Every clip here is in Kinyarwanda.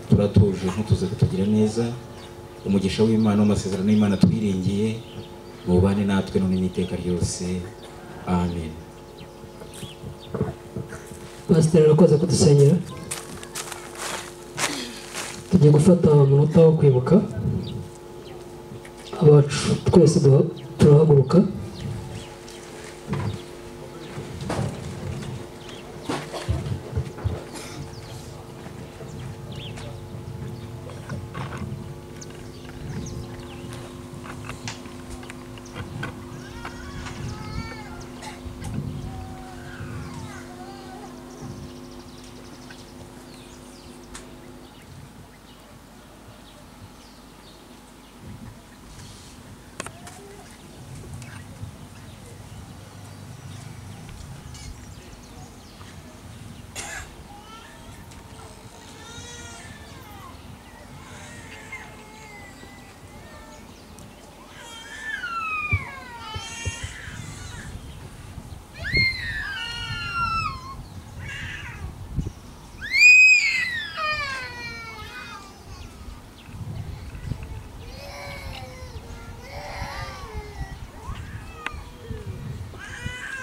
Turatuje ntutuze kutugira neza, umugisha w'Imana w'amasezerano y'Imana twiringiye mubane natwe none n'iteka ryose. Amen. Pasiteri arakoze kudusenyera. Tugiye gufata umunota wo kwibuka abacu twese, turahaguruka.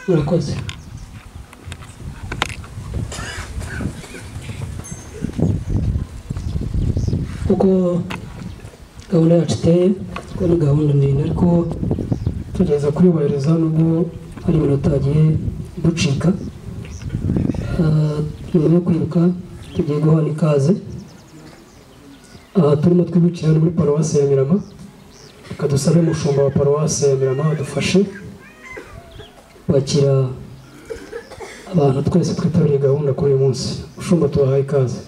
Murakoze. Kuko gahunda yacu iteye, kuko ni gahunda ndende, ariko tugeza kuyubahiriza nubwo hari iminota yagiye ducika. Nyuma yo kwibuka tugiye guhana ikaze. Aha turimo twibukira muri paruwasi ya Mirama. Reka dusabe umushumba wa paruwasi ya Mirama adufashe kwakira abantu twese twitabiriye gahunda kuri uyu munsi. Umushumba, tubahaye ikaze.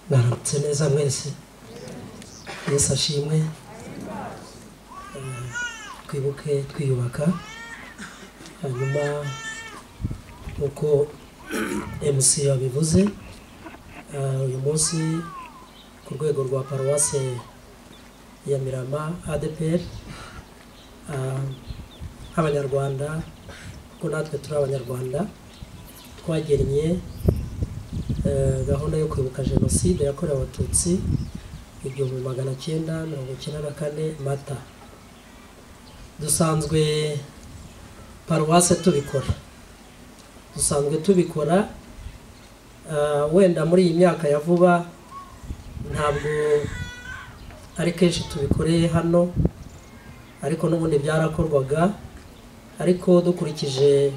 Mwaramutse neza mwese. Yesu ashimwe. Twibuke twiyubaka. Hanyuma nk'uko MC yabivuze, uyu munsi ku rwego rwa paruwase ya Mirama ADEPR, nk'Abanyarwanda, kuko natwe turi Abanyarwanda, twagennye gahunda yo kwibuka Jenoside yakorewe Abatutsi 1994 Mata. Dusanzwe paruwase tubikora, dusanzwe tubikora, wenda muri iyi myaka ya vuba ntabwo ari kenshi tubikoreye hano, ariko n'ubundi byarakorwaga. Ariko dukurikije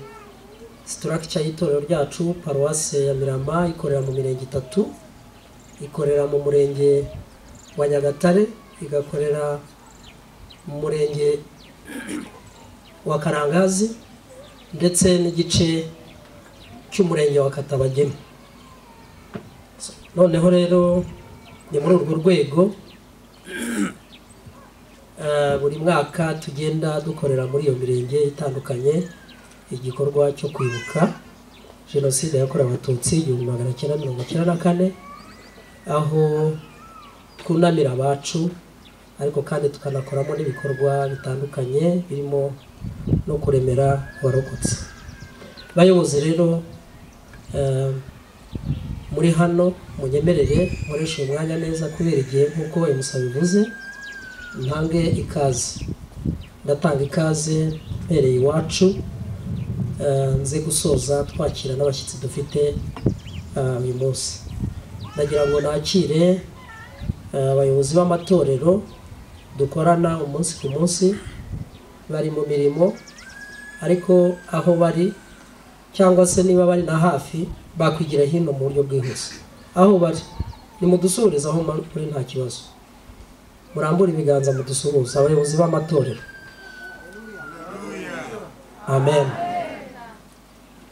structure y'itorero ryacu, paruwase ya Mirama ikorera mu mirenge itatu: ikorera mu murenge wa Nyagatare, igakorera mu murenge wa Karangazi, ndetse n'igice cy'umurenge wa Katabagemu. Noneho rero ni muri urwo rwego buri mwaka tugenda dukorera muri iyo mirenge itandukanye igikorwa cyo kwibuka Jenoside yakorewe Abatutsi 1994, aho twunamira abacu, ariko kandi tukanakoramo n'ibikorwa bitandukanye birimo no kuremera abarokotse. Bayobozi rero muri hano, munyemerere nkoreshe uyu mwanya neza kubera igihe, nk'uko MC abivuze, ntange ikaze. Ndatanga ikaze mpereye iwacu, nze gusoza twakira n'abashyitsi dufite uyu munsi. Ndagira ngo nakire abayobozi b'amatorero dukorana umunsi ku munsi, bari mu mirimo, ariko aho bari cyangwa se niba bari na hafi bakwigira hino mu buryo bwihuse. Aho bari nimudusuhurize, aho muri nta kibazo, murambure ibiganza mudusuhuze, abayobozi b'amatorero. Amen.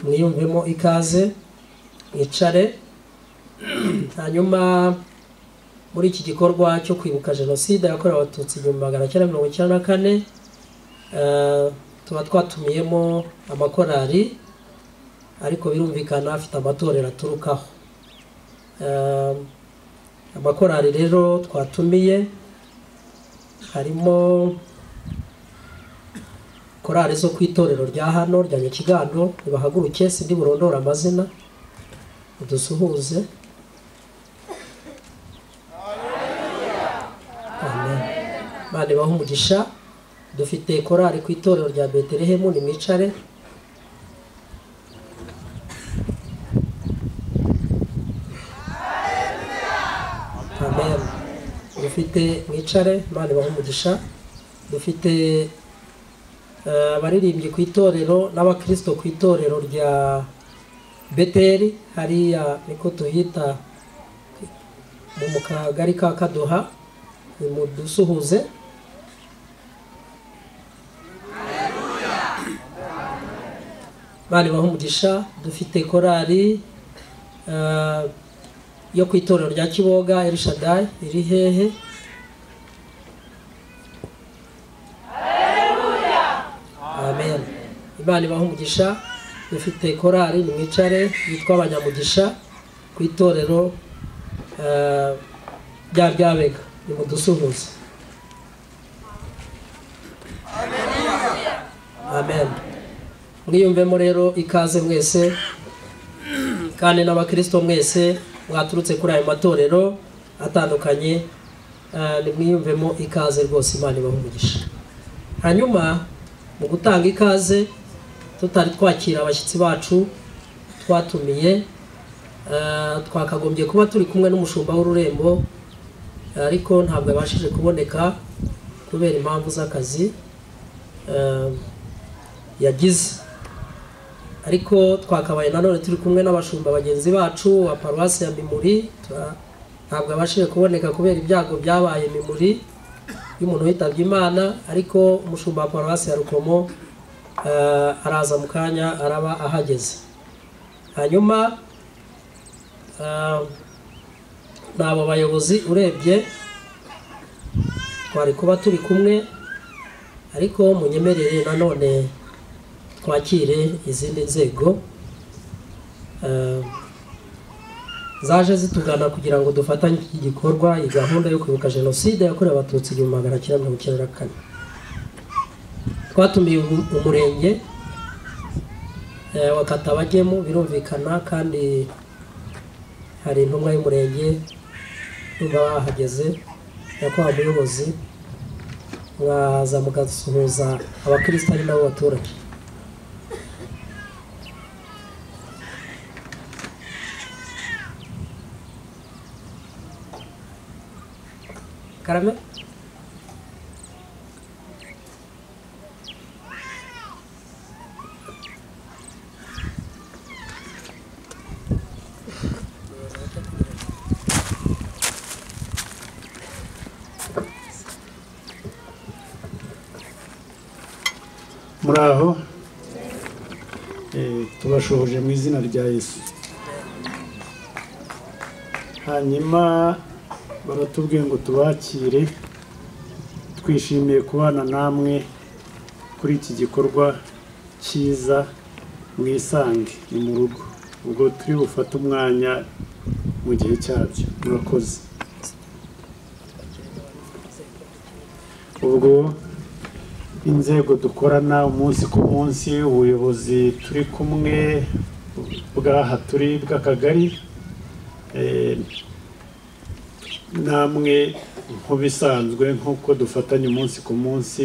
Mwiyumvemo ikaze, mwicare. Hanyuma muri iki gikorwa cyo kwibuka Jenoside yakorewe Abatutsi 1994, tuba twatumiyemo amakorali, ariko birumvikana afite amatorero aturukaho. Amakorali rero twatumiye harimo korali zo ku itorero rya hano rya Nyakigando, nibahaguruke sindi burondora amazina udusuhuze. Amen. Imana ibahe umugisha. Dufite korali ku itorero rya Betelehemu, nimwicare. Amen. Dufite mwicare, Imana ibahe umugisha. Dufite abaririmbyi ku itorero n'abakristo ku itorero rya Beteli, hariya niko tuhita mu kagari ka Kaduha, nimudusuhuze. Imana ibahe umugisha. Dufite korali yo ku itorero rya Kiboga El Shaddai, iri hehe? Amen. Imana ibahe umugisha. Dufite korali nimwicare yitwa Abanyamugisha ku itorero rya Ryabega, nimudusuhuze. Amen. Mwiyumvemo rero ikaze mwese kandi n'abakristo mwese mwaturutse kuri ayo matorero atandukanye, nimwiyumvemo ikaze rwose. Imana ibahe umugisha. Hanyuma mu gutanga ikaze tutari twakira abashyitsi bacu twatumiye, twakagombye kuba turi kumwe n'umushumba w'ururembo, ariko ntabwo yabashije kuboneka kubera impamvu z'akazi yagize. Ariko twakabaye nanone turi kumwe n'abashumba bagenzi bacu wa paruwasi ya Mimuri, ntabwo yabashije kuboneka kubera ibyago byabaye Mimuri y'umuntu witabye Imana, ariko umushumba wa paruwasi ya Rukomo araza mu kanya araba ahageze. Hanyuma n'abo bayobozi urebye twari kuba turi kumwe, ariko munyemerere nanone twakire izindi nzego zaje zitugana kugira ngo dufatanye iki gikorwa, iyi gahunda yo kwibuka jenoside yakorewe Abatutsi 1994. Twatumiye umurenge wa Katabagemu, birumvikana, kandi hari intumwa y'umurenge numva bahageze, nyakubahwa muyobozi, mwaza mugasuhuza abakristo ari nabo baturage. Karame. Muraho, tubashoje mu izina rya Yesu. Hanyuma baratubwiye ngo tubakire, twishimiye kubana namwe kuri iki gikorwa cyiza. Mwisange ni mu rugo, ubwo turi bufate umwanya mu gihe cyabyo. Murakoze. Ubwo inzego dukorana umunsi ku munsi, ubuyobozi turi kumwe bw'aha turi bw'akagari, namwe nk'ubisanzwe nk'uko dufatanya umunsi ku munsi,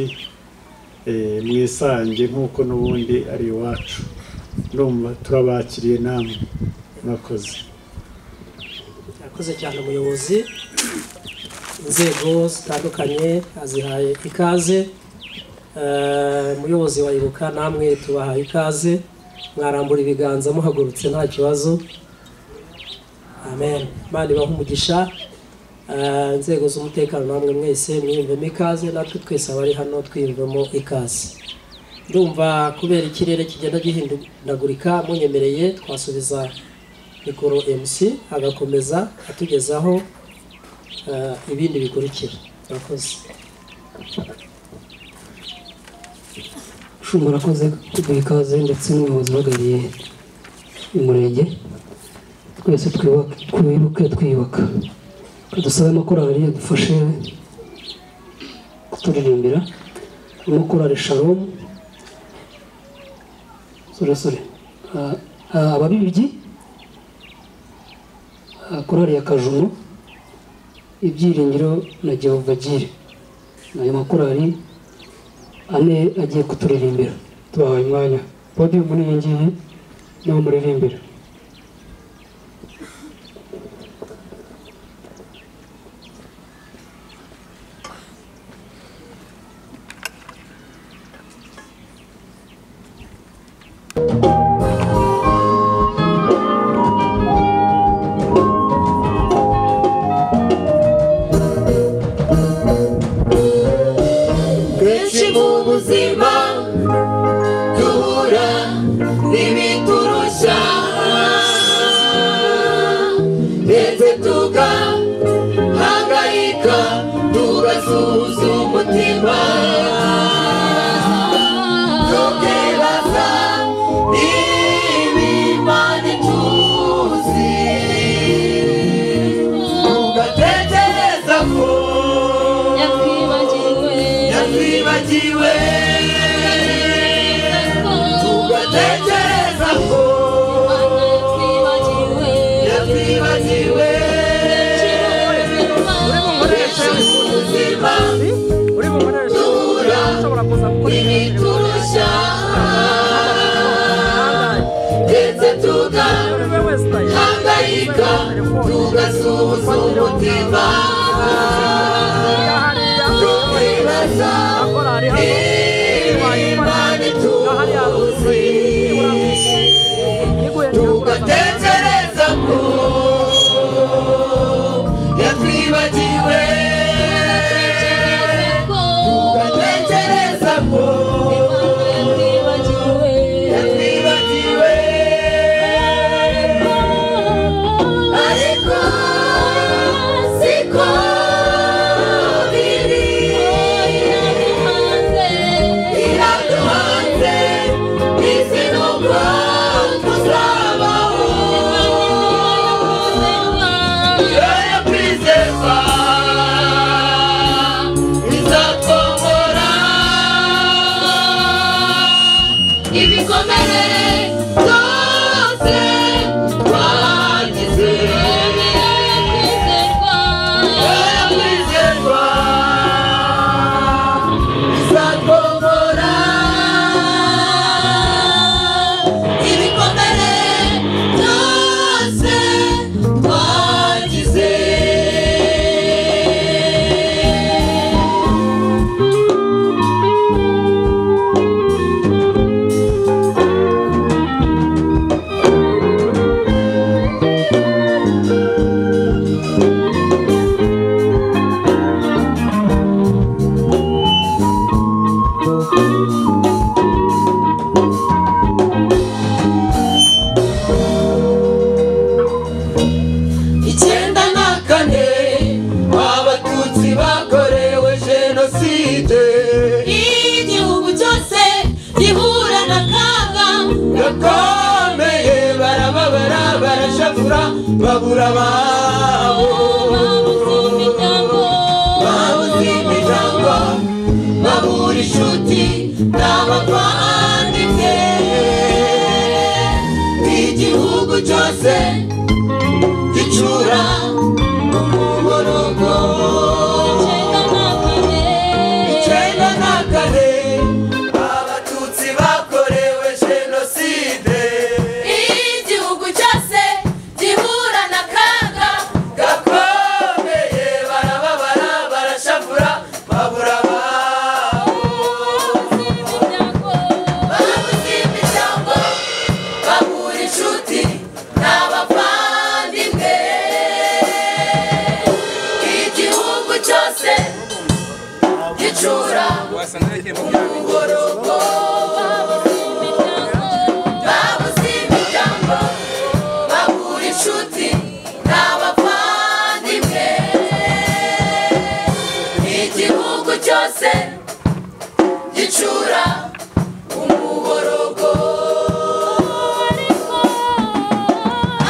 mwisange nk'uko n'ubundi ari iwacu. Ndumva turabakiriye namwe. Murakoze. Murakoze cyane umuyobozi. Inzego zitandukanye azihaye ikaze. Umuyobozi wa Ibuka namwe tubahaye ikaze, mwarambura ibiganza muhagurutse nta kibazo. Amen. Imana ibahe umugisha. Inzego z'umutekano namwe mwese mwiyumvemo ikaze, natwe twese abari hano twiyumvemo ikaze. Ndumva kubera ikirere kigenda gihindagurika, munyemereye twasubiza mikoro MC agakomeza atugezaho ibindi bikurikira. Murakoze. Murakoze kuduha ikaze ndetse n'umuyobozi uhagarariye umurenge. Twese twibuke twiyubaka. Dusabe amakorali adufashe kuturirimbira. Harimo korali Shalom, sorry, Ababibyi, korali ya Kajumo, Ibyiringiro na Jehova Jire. Ayo makorali ane agiye kuturirimbira. Tubahaye umwanya. Podium ni ngiyi naho muririmbira.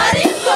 Ariko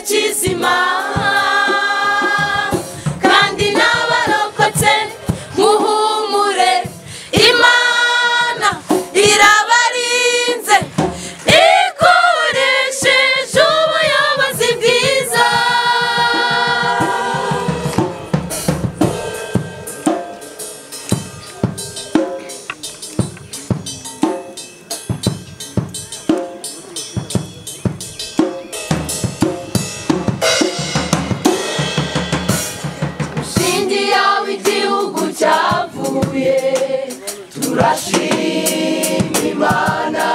kizima kandi n'abarokotse muhumure Imana irabarinze ikoresheje ubuyobozi bwiza. Turashima Imana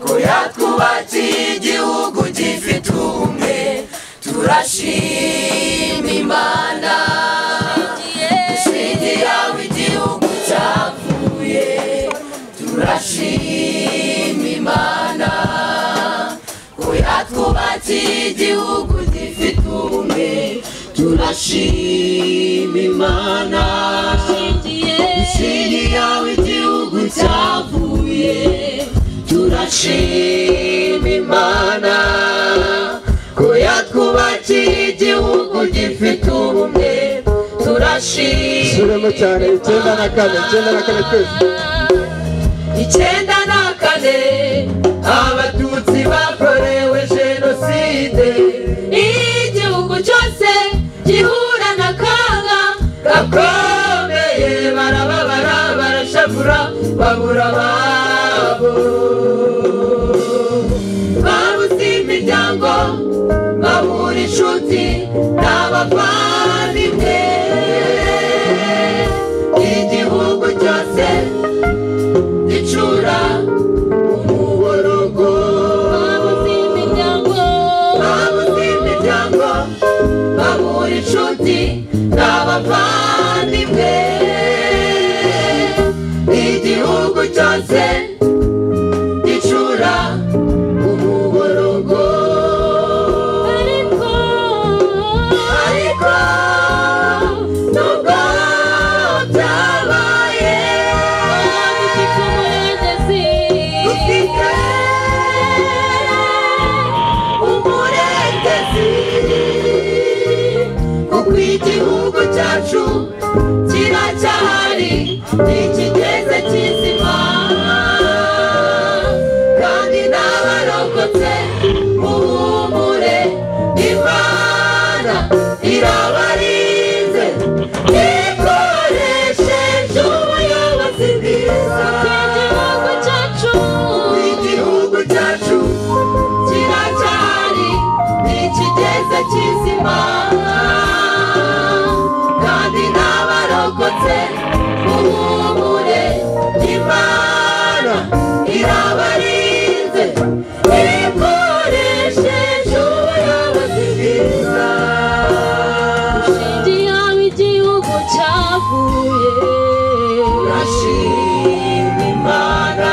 ko yatwubakiye igihugu gifite ubumwe. Turashima Imana dushingiye aho igihugu cyavuye. Turashima Imana ko yatwubakiye igihugu gifite ubumwe. Turashima Imana dushingiye aho igihugu cyavuye. Turashima Imana ko yatwubakiye igihugu gifite ubumwe. Turashima cyane 94 94 twese 94 abatutsi bakorewe jenoside igihugu cyose gihura n'akaga gakomeye barababara barashavura babura ababo babuze imiryango babura inshuti n'abavandimwe igihugu cyose gicura umuborogo babuze imiryango babura inshuti n'abavandimwe igihugu cyose gicura umuborogo ariko nubwo byabaye dufite umurengezi kuko igihugu cyacu kiracyahari ntikigeze kizima kandi n'abarokotse muhumure Imana irabarinze ikoresheje ubuyobozi bwiza. Igihugu cyacu kiracyahari ntikigeze kizima kandi n'abarokotse muhumure Imana irabarinze ikoresheje ubuyobozi bwiza. Dushingiye aho igihugu cyavuye. Turashima Imana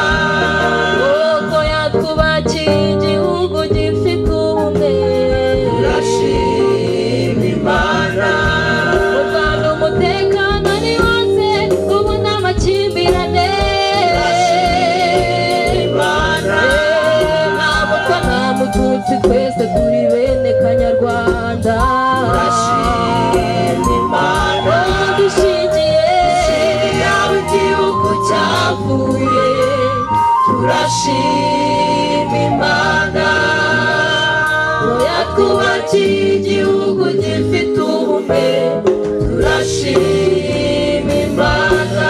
kuko yatwubakiye igihugu gifite ubumwe. Turashima Imana mu Rwanda umutekano ni wose ubu nta makimbirane. Turashima Imana nta mutwa nta mututsi twese turi bene Kanyarwanda. Turashima Imana dushingiye aho igihugu cyavuye. Turashima Imana ko yatwubakiye igihugu gifite ubumwe. Turashima Imana.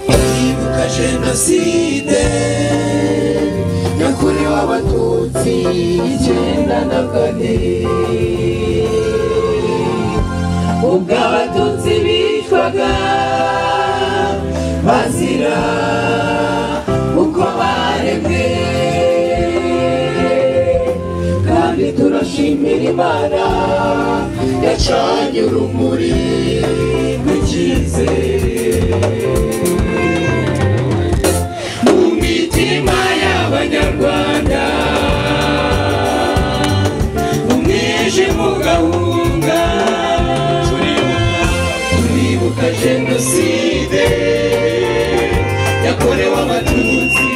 Kwibuka jenoside yakorewe abatutsi 94 ubwo abatutsi bicwaga bazira uko baremwe kandi turashimira Imana yacanye urumuri mu icyizere mu mitima y'Abanyarwanda, umwijima ugahunga. Turibuka Jenoside yakorewe Abatutsi.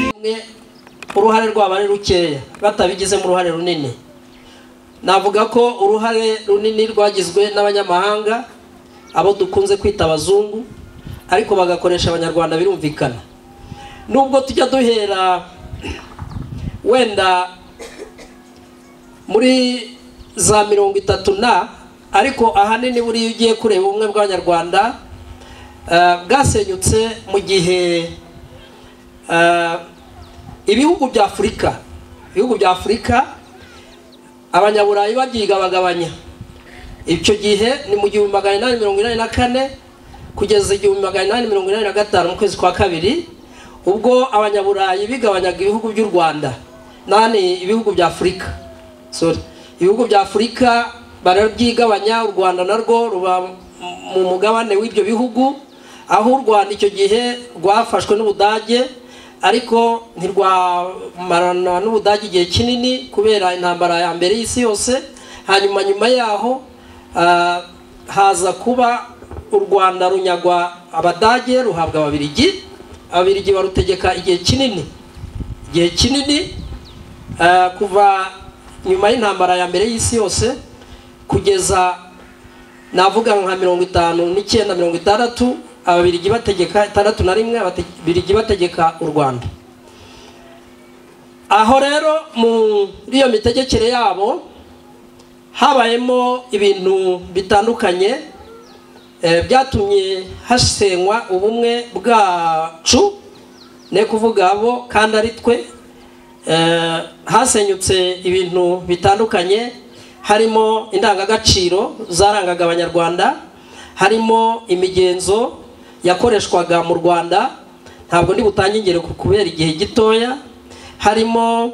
Uruhare rwabo ari rukeya, batabigizemo uruhare runini. Navuga ko uruhare runini rwagizwe n'abanyamahanga, abo dukunze kwita abazungu, ariko bagakoresha Abanyarwanda, birumvikana. Nubwo tujya duhera wenda muri za 30 na, ariko ahanini buriya ugiye kureba ubumwe bw'Abanyarwanda bwasenyutse mu gihe ibihugu bya Afurika Abanyaburayi babyigabagabanya. Icyo gihe ni mu 1884 kugeza 1885 mu kwezi kwa kabiri, ubwo Abanyaburayi bigabanyaga ibihugu by'u Rwanda nani ibihugu bya Afurika, sorry, ibihugu bya Afurika barabyigabanya. U Rwanda narwo ruba mu mugabane w'ibyo bihugu, aho u Rwanda icyo gihe rwafashwe n'Ubudage, ariko ntirwamarana n'Ubudage igihe kinini kubera intambara ya mbere y'isi yose. Hanyuma nyuma yaho haza kuba u Rwanda runyagwa Abadage, ruhabwa Ababirigi. Ababirigi barutegeka igihe kinini, kuva nyuma y'intambara ya mbere y'isi yose kugeza navuga nka 59 60, Ababirigi bategeka 61, Ababirigi bategeka u Rwanda. Aho rero muri iyo mitegekere yabo habayemo ibintu bitandukanye byatumye hasenywa ubumwe bwacu, ne kuvuga abo kandi ari twe. Hasenyutse ibintu bitandukanye, harimo indangagaciro zarangaga Abanyarwanda, harimo imigenzo yakoreshwaga mu Rwanda, ntabwo ndi butange ingero kubera igihe gitoya, harimo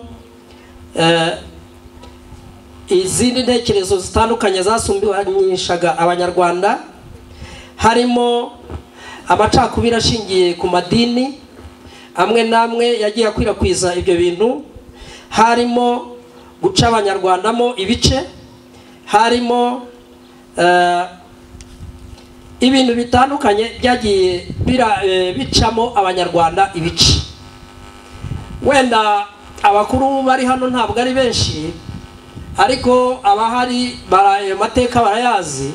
izindi ntekerezo zitandukanye zasumbanyishaga Abanyarwanda, harimo amacakubiri ashingiye ku madini amwe n'amwe yagiye akwirakwiza ibyo bintu, harimo guca Abanyarwandamo ibice, harimo ibintu bitandukanye byagiye bicamo Abanyarwanda ibice. Wenda abakuru bari hano ntabwo ari benshi, ariko abahari ayo mateka barayazi,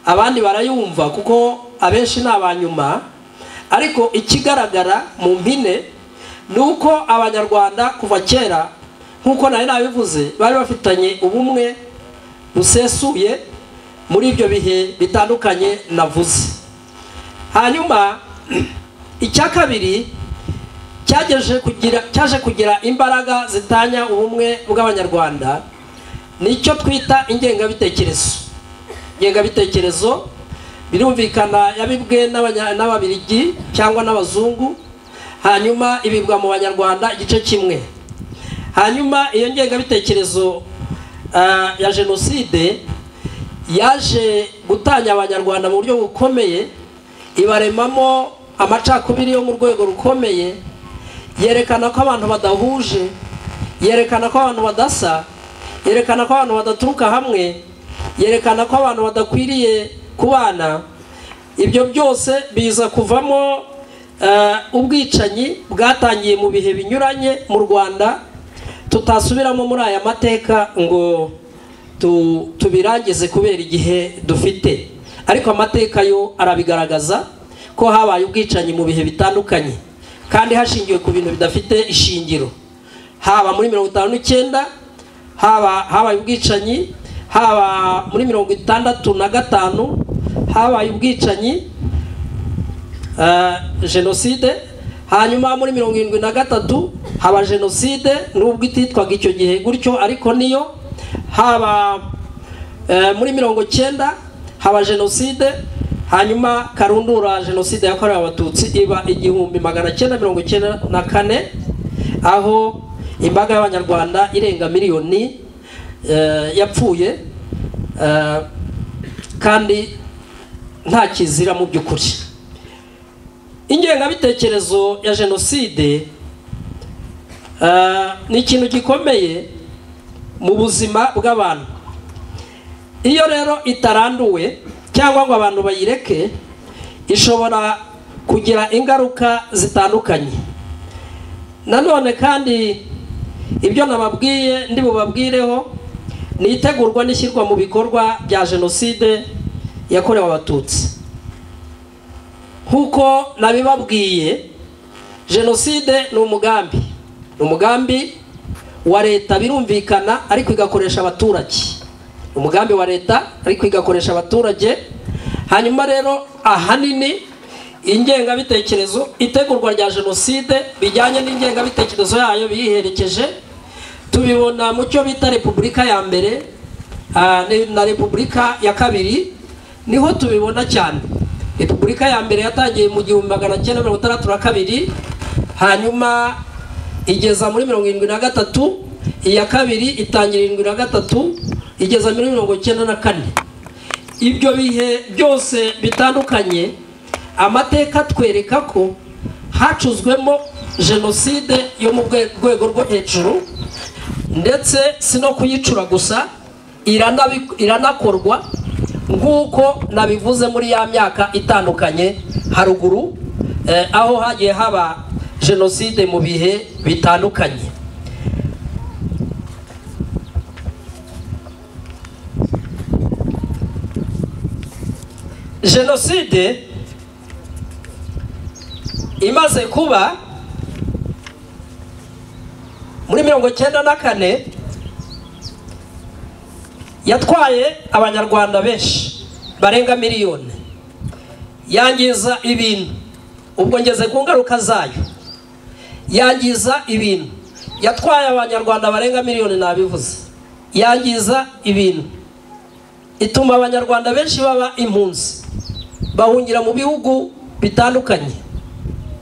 abandi barayumva kuko abenshi ni abanyuma. Ariko ikigaragara mu mpine ni uko Abanyarwanda kuva kera, nkuko nari nabivuze, bari bafitanye ubumwe busesuye muri ibyo bihe bitandukanye navuze. Hanyuma icya kabiri cyaje kugira imbaraga zitanya ubumwe bw'Abanyarwanda nicyo twita ingengabitekerezo. Ingengabitekerezo birumvikana yabibwe n'Ababirigi cyangwa n'abazungu, hanyuma ibibwa mu Banyarwanda igice kimwe. Hanyuma iyo ngengabitekerezo ya jenoside yaje gutanya Abanyarwanda mu buryo bukomeye, ibaremamo amacakubiri yo mu rwego rukomeye, yerekana ko abantu badahuje, yerekana ko abantu badasa, yerekana ko abantu badaturuka hamwe, yerekana ko abantu badakwiriye kubana. Ibyo byose biza kuvamo ubwicanyi bwatangiye mu bihe binyuranye mu Rwanda, tutasubiramo muri aya mateka ngo tubirangize kubera igihe dufite. Ariko amateka yo arabigaragaza ko habaye ubwicanyi mu bihe bitandukanye, kandi hashingiwe ku bintu bidafite ishingiro. Haba muri 59 habaye ubwicanyi, haba muri 65 habaye ubwicanyi jenoside, hanyuma muri 73 haba jenoside nubwo ititwaga icyo gihe gutyo ariko niyo, haba muri 90 haba jenoside, hanyuma karundura jenoside yakorewe Abatutsi iba 1994, aho imbaga y'Abanyarwanda irenga miliyoni yapfuye, kandi nta kizira mu by'ukuri. Ingengabitekerezo ya jenoside ni ikintu gikomeye mu buzima bw'abantu. Iyo rero itaranduwe cyangwa ngo abantu bayireke, ishobora kugira ingaruka zitandukanye. Nanone kandi ibyo nababwiye ndi bubabwireho ni itegurwa n'ishyirwa mu bikorwa bya jenoside yakorewe Abatutsi. Nkuko nabibabwiye, jenoside ni umugambi, ni umugambi wa leta birumvikana, ariko igakoresha abaturage. Umugambi wa leta ariko igakoresha abaturage. Hanyuma rero ahanini ingengabitekerezo, itegurwa rya jenoside bijyanye n'ingengabitekerezo yayo biyiherekeje, tubibona mu cyo bita Repubulika ya mbere na Repubulika ya kabiri, niho tubibona cyane. Repubulika ya mbere yatangiye mu 1962, hanyuma igeza muri 73, iya kabiri itangira 73 igeza muri 94. Ibyo bihe byose bitandukanye, amateka twereka ko hacuzwemo jenoside yo mu rwego rwo hejuru, ndetse si no kuyicura gusa, iranakorwa nk'uko nabivuze muri ya myaka itandukanye haruguru, aho hagiye haba jenoside mu bihe bitandukanye. Jenoside imaze kuba muri 94 yatwaye Abanyarwanda benshi barenga miliyoni, yangiza ibintu. Ubwo ngeze ku ngaruka zayo, yangiza ibintu, yatwaye Abanyarwanda barenga miliyoni nabivuze, yangiza ibintu, ituma Abanyarwanda benshi baba impunzi, bahungira mu bihugu bitandukanye,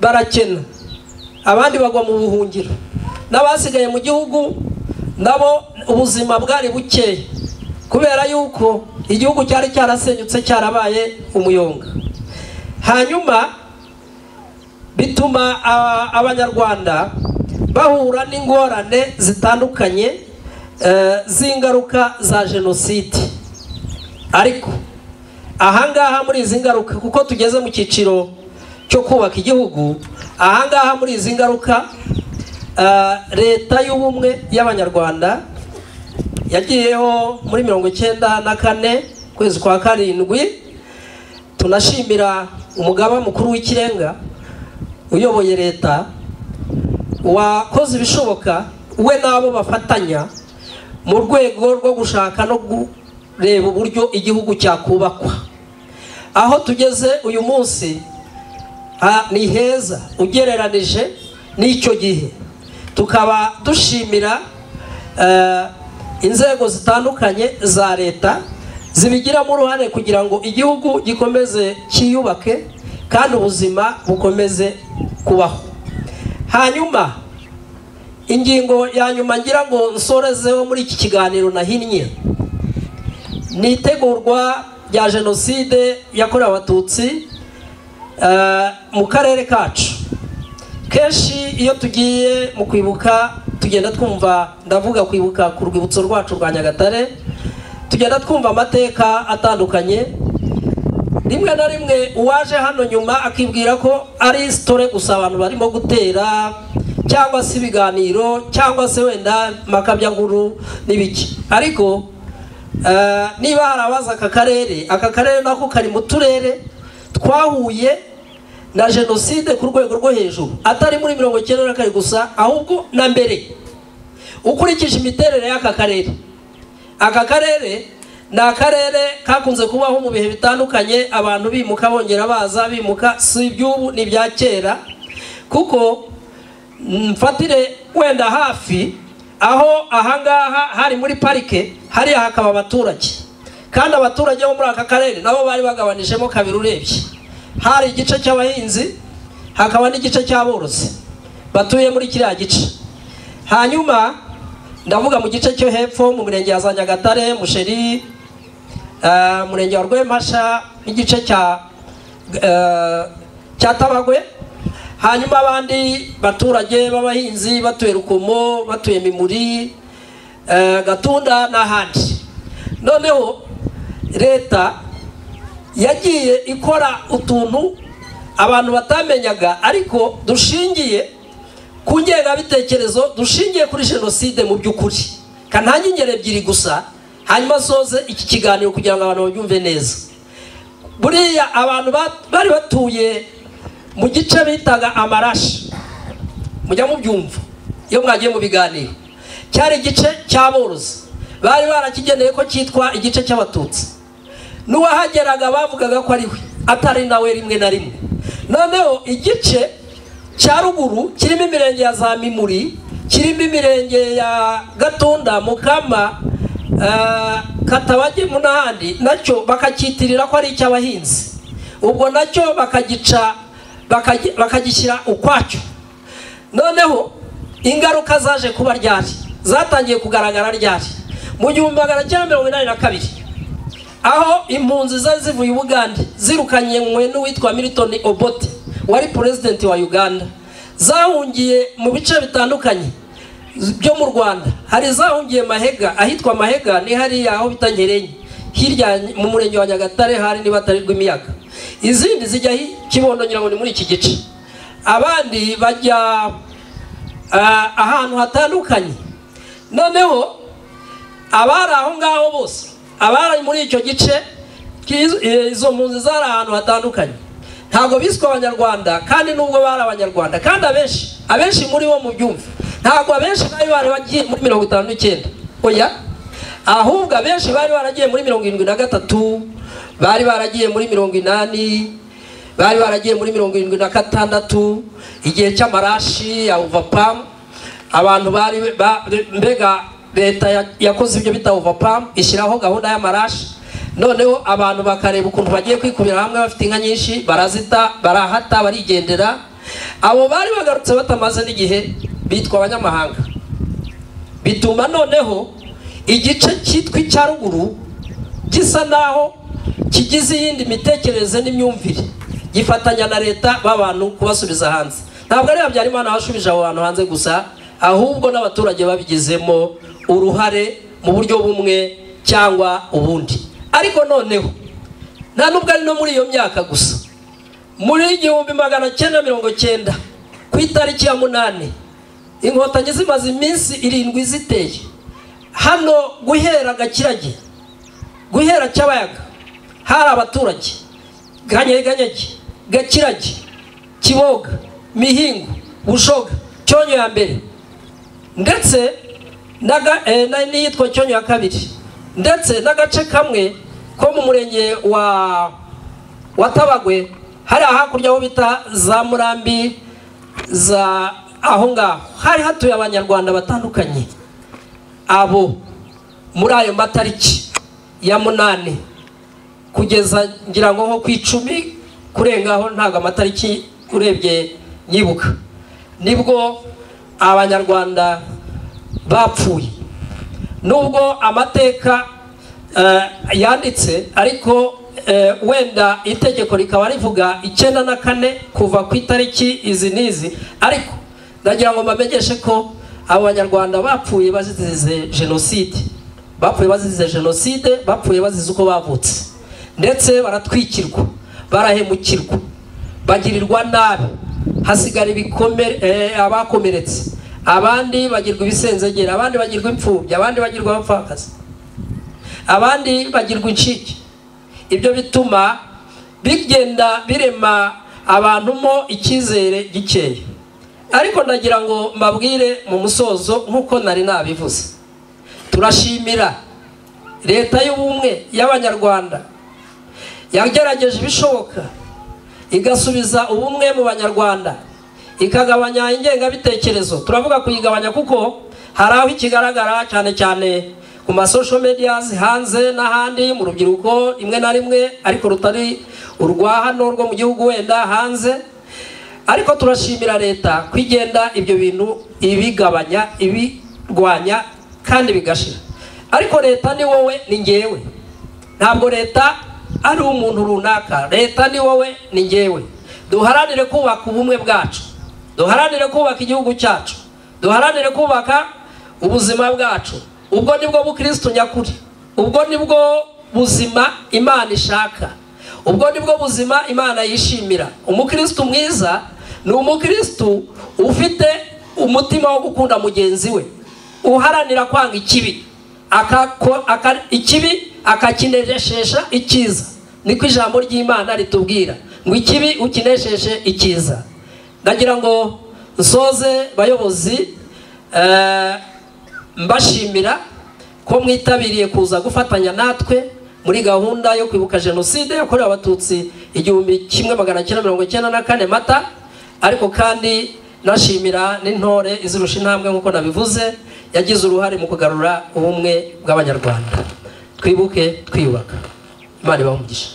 barakena, abandi bagwa mu buhungiro, n'abasigaye mu gihugu nabo ubuzima bwari bukeye kubera yuko igihugu cyari cyarasenyutse cyarabaye umuyonga. Hanyuma bituma Abanyarwanda bahura n'ingorane zitandukanye z'ingaruka za jenoside. Ariko ahangaha muri izi ngaruka, kuko tugeze mu cyiciro cyo kubaka igihugu, ahangaha muri izi ngaruka leta y'ubumwe y'Abanyarwanda yagiyeho muri 94 kwezi kwa 7. Tunashimira umugaba mukuru w'ikirenga uyoboye leta wakoze ibishoboka, we nabo bafatanya mu rwego rwo gushaka no kureba uburyo igihugu cyakubakwa. Aho tugeze uyu munsi ni heza ugereranije n'icyo gihe. Tukaba dushimira inzego zitandukanye za leta zibigiramo uruhare kugira ngo igihugu gikomeze cyiyubake kandi ubuzima bukomeze kubaho. Hanyuma ingingo ya nyuma ngira ngo nsorezeho muri iki kiganiro nahinnye ni itegurwa rya jenoside yakorewe Abatutsi mu karere kacu. Kenshi iyo tugiye mu kwibuka tugenda twumva, ndavuga kwibuka ku rwibutso rwacu rwa Nyagatare, tugenda twumva amateka atandukanye. Rimwe na rimwe uwaje hano nyuma akibwira ko ari story gusa abantu barimo gutera, cyangwa se ibiganiro, cyangwa se wenda makabyankuru n'ibiki. Ariko niba harabaza aka karere nako kari mu turere twahuye na jenoside ku rwego rwo hejuru, atari muri 94 gusa, ahubwo na mbere. Ukurikije imiterere y'aka karere, aka karere ni akarere kakunze kubaho mu bihe bitandukanye, abantu bimuka bongera baza bimuka, si iby'ubu ni ibya kera. Kuko mfatire wenda hafi aho ahangaha hari muri parike, hariya hakaba abaturage, kandi abaturage bo muri aka karere nabo bari bagabanijemo kabiri urebye. Hari igice cy'abahinzi hakaba n'igice cy'aborozi batuye muri kiriya gice. Hanyuma ndavuga mu gice cyo hepfo mu mirenge ya za Nyagatare, Musheri, Murenge wa Rwempasha n'igice cya Tabagwe. Hanyuma abandi baturage b'abahinzi batuye Rukomo, batuye Mimuri, Gatunda n'ahandi. Noneho leta yagiye ikora utuntu abantu batamenyaga, ariko dushingiye ku ngengabitekerezo, dushingiye kuri jenoside mu by'ukuri. Kantange ingero ebyiri gusa, hanyuma soze iki kiganiro kugira ngo abantu babyumve neza. Buriya abantu bari batuye mu gice bitaga Amarashi, mujya mubyumva iyo mwagiye mu biganiro, cyari igice cy'aborozi, bari barakigeneye ko cyitwa igice cy'abatutsi. N'uwahageraga bavugaga ko ari we, atari nawe rimwe na rimwe. Noneho igice cya ruguru kirimo imirenge ya za Mimuri, kirimo imirenge ya Gatunda, Mukama, Katabagemu n'ahandi, nacyo bakacyitirira ko ari icy'abahinzi. Ubwo nacyo bakagica, bakagishyira ukwacyo. Noneho ingaruka zaje kuba ryari, zatangiye kugaragara ryari mu 1982, aho impunzi zari zivuye i Bugande zirukanywe n'uwitwa Milton Obote wari president wa Uganda, zahungiye mu bice bitandukanye byo mu Rwanda. Hari zahungiye Mahega, ahitwa Mahega ni hariya aho bita Nkerenye, hirya mu murenge wa Nyagatare hari niba atari Rwimiyaga. Izindi zijya Kibondo, ngira ngo ni muri iki gice. Abandi bajya ahantu hatandukanye. Noneho abari aho ngaho bose, abari muri icyo gice, izo mpunzi zari ahantu hatandukanye, ntabwo biswe abanyarwanda, kandi nubwo bari abanyarwanda, kandi abenshi muri bo mu byumve, ntabwo abenshi bari baragiye muri 59, oya, ahubwo abenshi bari baragiye muri 73, bari baragiye muri 80, bari baragiye muri 76, igihe cy'amarashi ya Ovapam. Abantu bari mbega leta yakoze ibyo bita Ovapam, ishyiraho gahunda y'amarashi. Noneho abantu bakareba ukuntu bagiye kwikubira hamwe, bafite inka nyinshi, barazita, barahata, barigendera. Abo bari bagarutse batamaze n'igihe bitwa abanyamahanga. Bituma noneho igice cyitwa icya ruguru gisa naho kigize iyindi mitekerereze n'imyumvire, gifatanya na leta b'abantu kubasubiza hanze. Ntabwo ari Habyarimana washubije abo bantu hanze gusa, ahubwo n'abaturage babigizemo uruhare mu buryo bumwe cyangwa ubundi. Ariko noneho nta nubwo ari no muri iyo myaka gusa, muri 1990 ku itariki ya 8, inkotanyi zimaze iminsi 7 ziteye hano, guhera Gakirage, guhera Cyabayaga, hari abaturage Ganyeganyege, Gakirage, Kiboga, Mihingo, Bushoga, Cyonyo ya mbere, ndetse n'iyitwa Cyonyo ya kabiri, ndetse n'agace kamwe ko mu murenge wa Tabagwe, hari hakurya aho bita za Murambi, za aho ngaho hari hatuye abanyarwanda batandukanye. Abo muri ayo matariki ya 8 kugeza ngira ngo nko ku 10 kurengaho, ntabwo amatariki urebye nyibuka, nibwo abanyarwanda bapfuye. Nubwo amateka yanditse, ariko wenda itegeko rikaba rivuga 94 kuva ku itariki izi n'izi, ariko ndagira ngo mbamenyeshe ko abo banyarwanda bapfuye bazize jenoside, bapfuye bazize jenoside, bapfuye bazize uko bavutse, ndetse baratwikirwa, barahemukirwa, bagirirwa nabi, hasigara ibikomere, abakomeretse, abandi bagirwa ibisenzegera, abandi bagirwa imfubyi, abandi bagirwa abapfakazi, abandi bagirwa incike. Ibyo bituma bigenda birema abantu mo icyizere gikeya. Ariko ndagira ngo mbabwire mu musozo, nk'uko nari nabivuze, turashimira leta y'ubumwe y'abanyarwanda yagerageje ibishoboka igasubiza ubumwe mu banyarwanda, ikagabanya ingengabitekerezo. Turavuga kuyigabanya kuko hari aho ikigaragara cyane cyane ku ma social medias hanze n'ahandi mu rubyiruko rimwe na rimwe, ariko rutari urwa hano rwo mu gihugu wenda hanze. Ariko turashimira leta kwigenda ibyo bintu ibigabanya, ibirwanya kandi bigashira. Ariko leta ni wowe, ni ngewe. Ntabwo leta ari umuntu runaka, leta ni wowe ni njyewe. Duharanire kubaka ubumwe bwacu, duharanire kubaka igihugu cyacu, duharanire kubaka ubuzima bwacu. Ubwo nibwo bukristo nyakuri, ubwo nibwo buzima Imana ishaka, ubwo nibwo buzima Imana yishimira. Umukristo mwiza ni umukristo ufite umutima wo gukunda mugenzi we, uharanira kwanga ikibi, ikibi akakineshesha icyiza. Niko ijambo ry'Imana ritubwira ngo ikibi ukinesheshe icyiza. Ndagira ngo nsoze bayobozi, mbashimira ko mwitabiriye kuza gufatanya natwe muri gahunda yo kwibuka jenoside yakorewe Abatutsi 1994 Mata, ariko kandi nashimira n'intore izirusha intambwe nk'uko nabivuze yagize uruhare mu kugarura ubumwe bw'Abanyarwanda. Twibuke twiyubaka. Imana ibahe umugisha.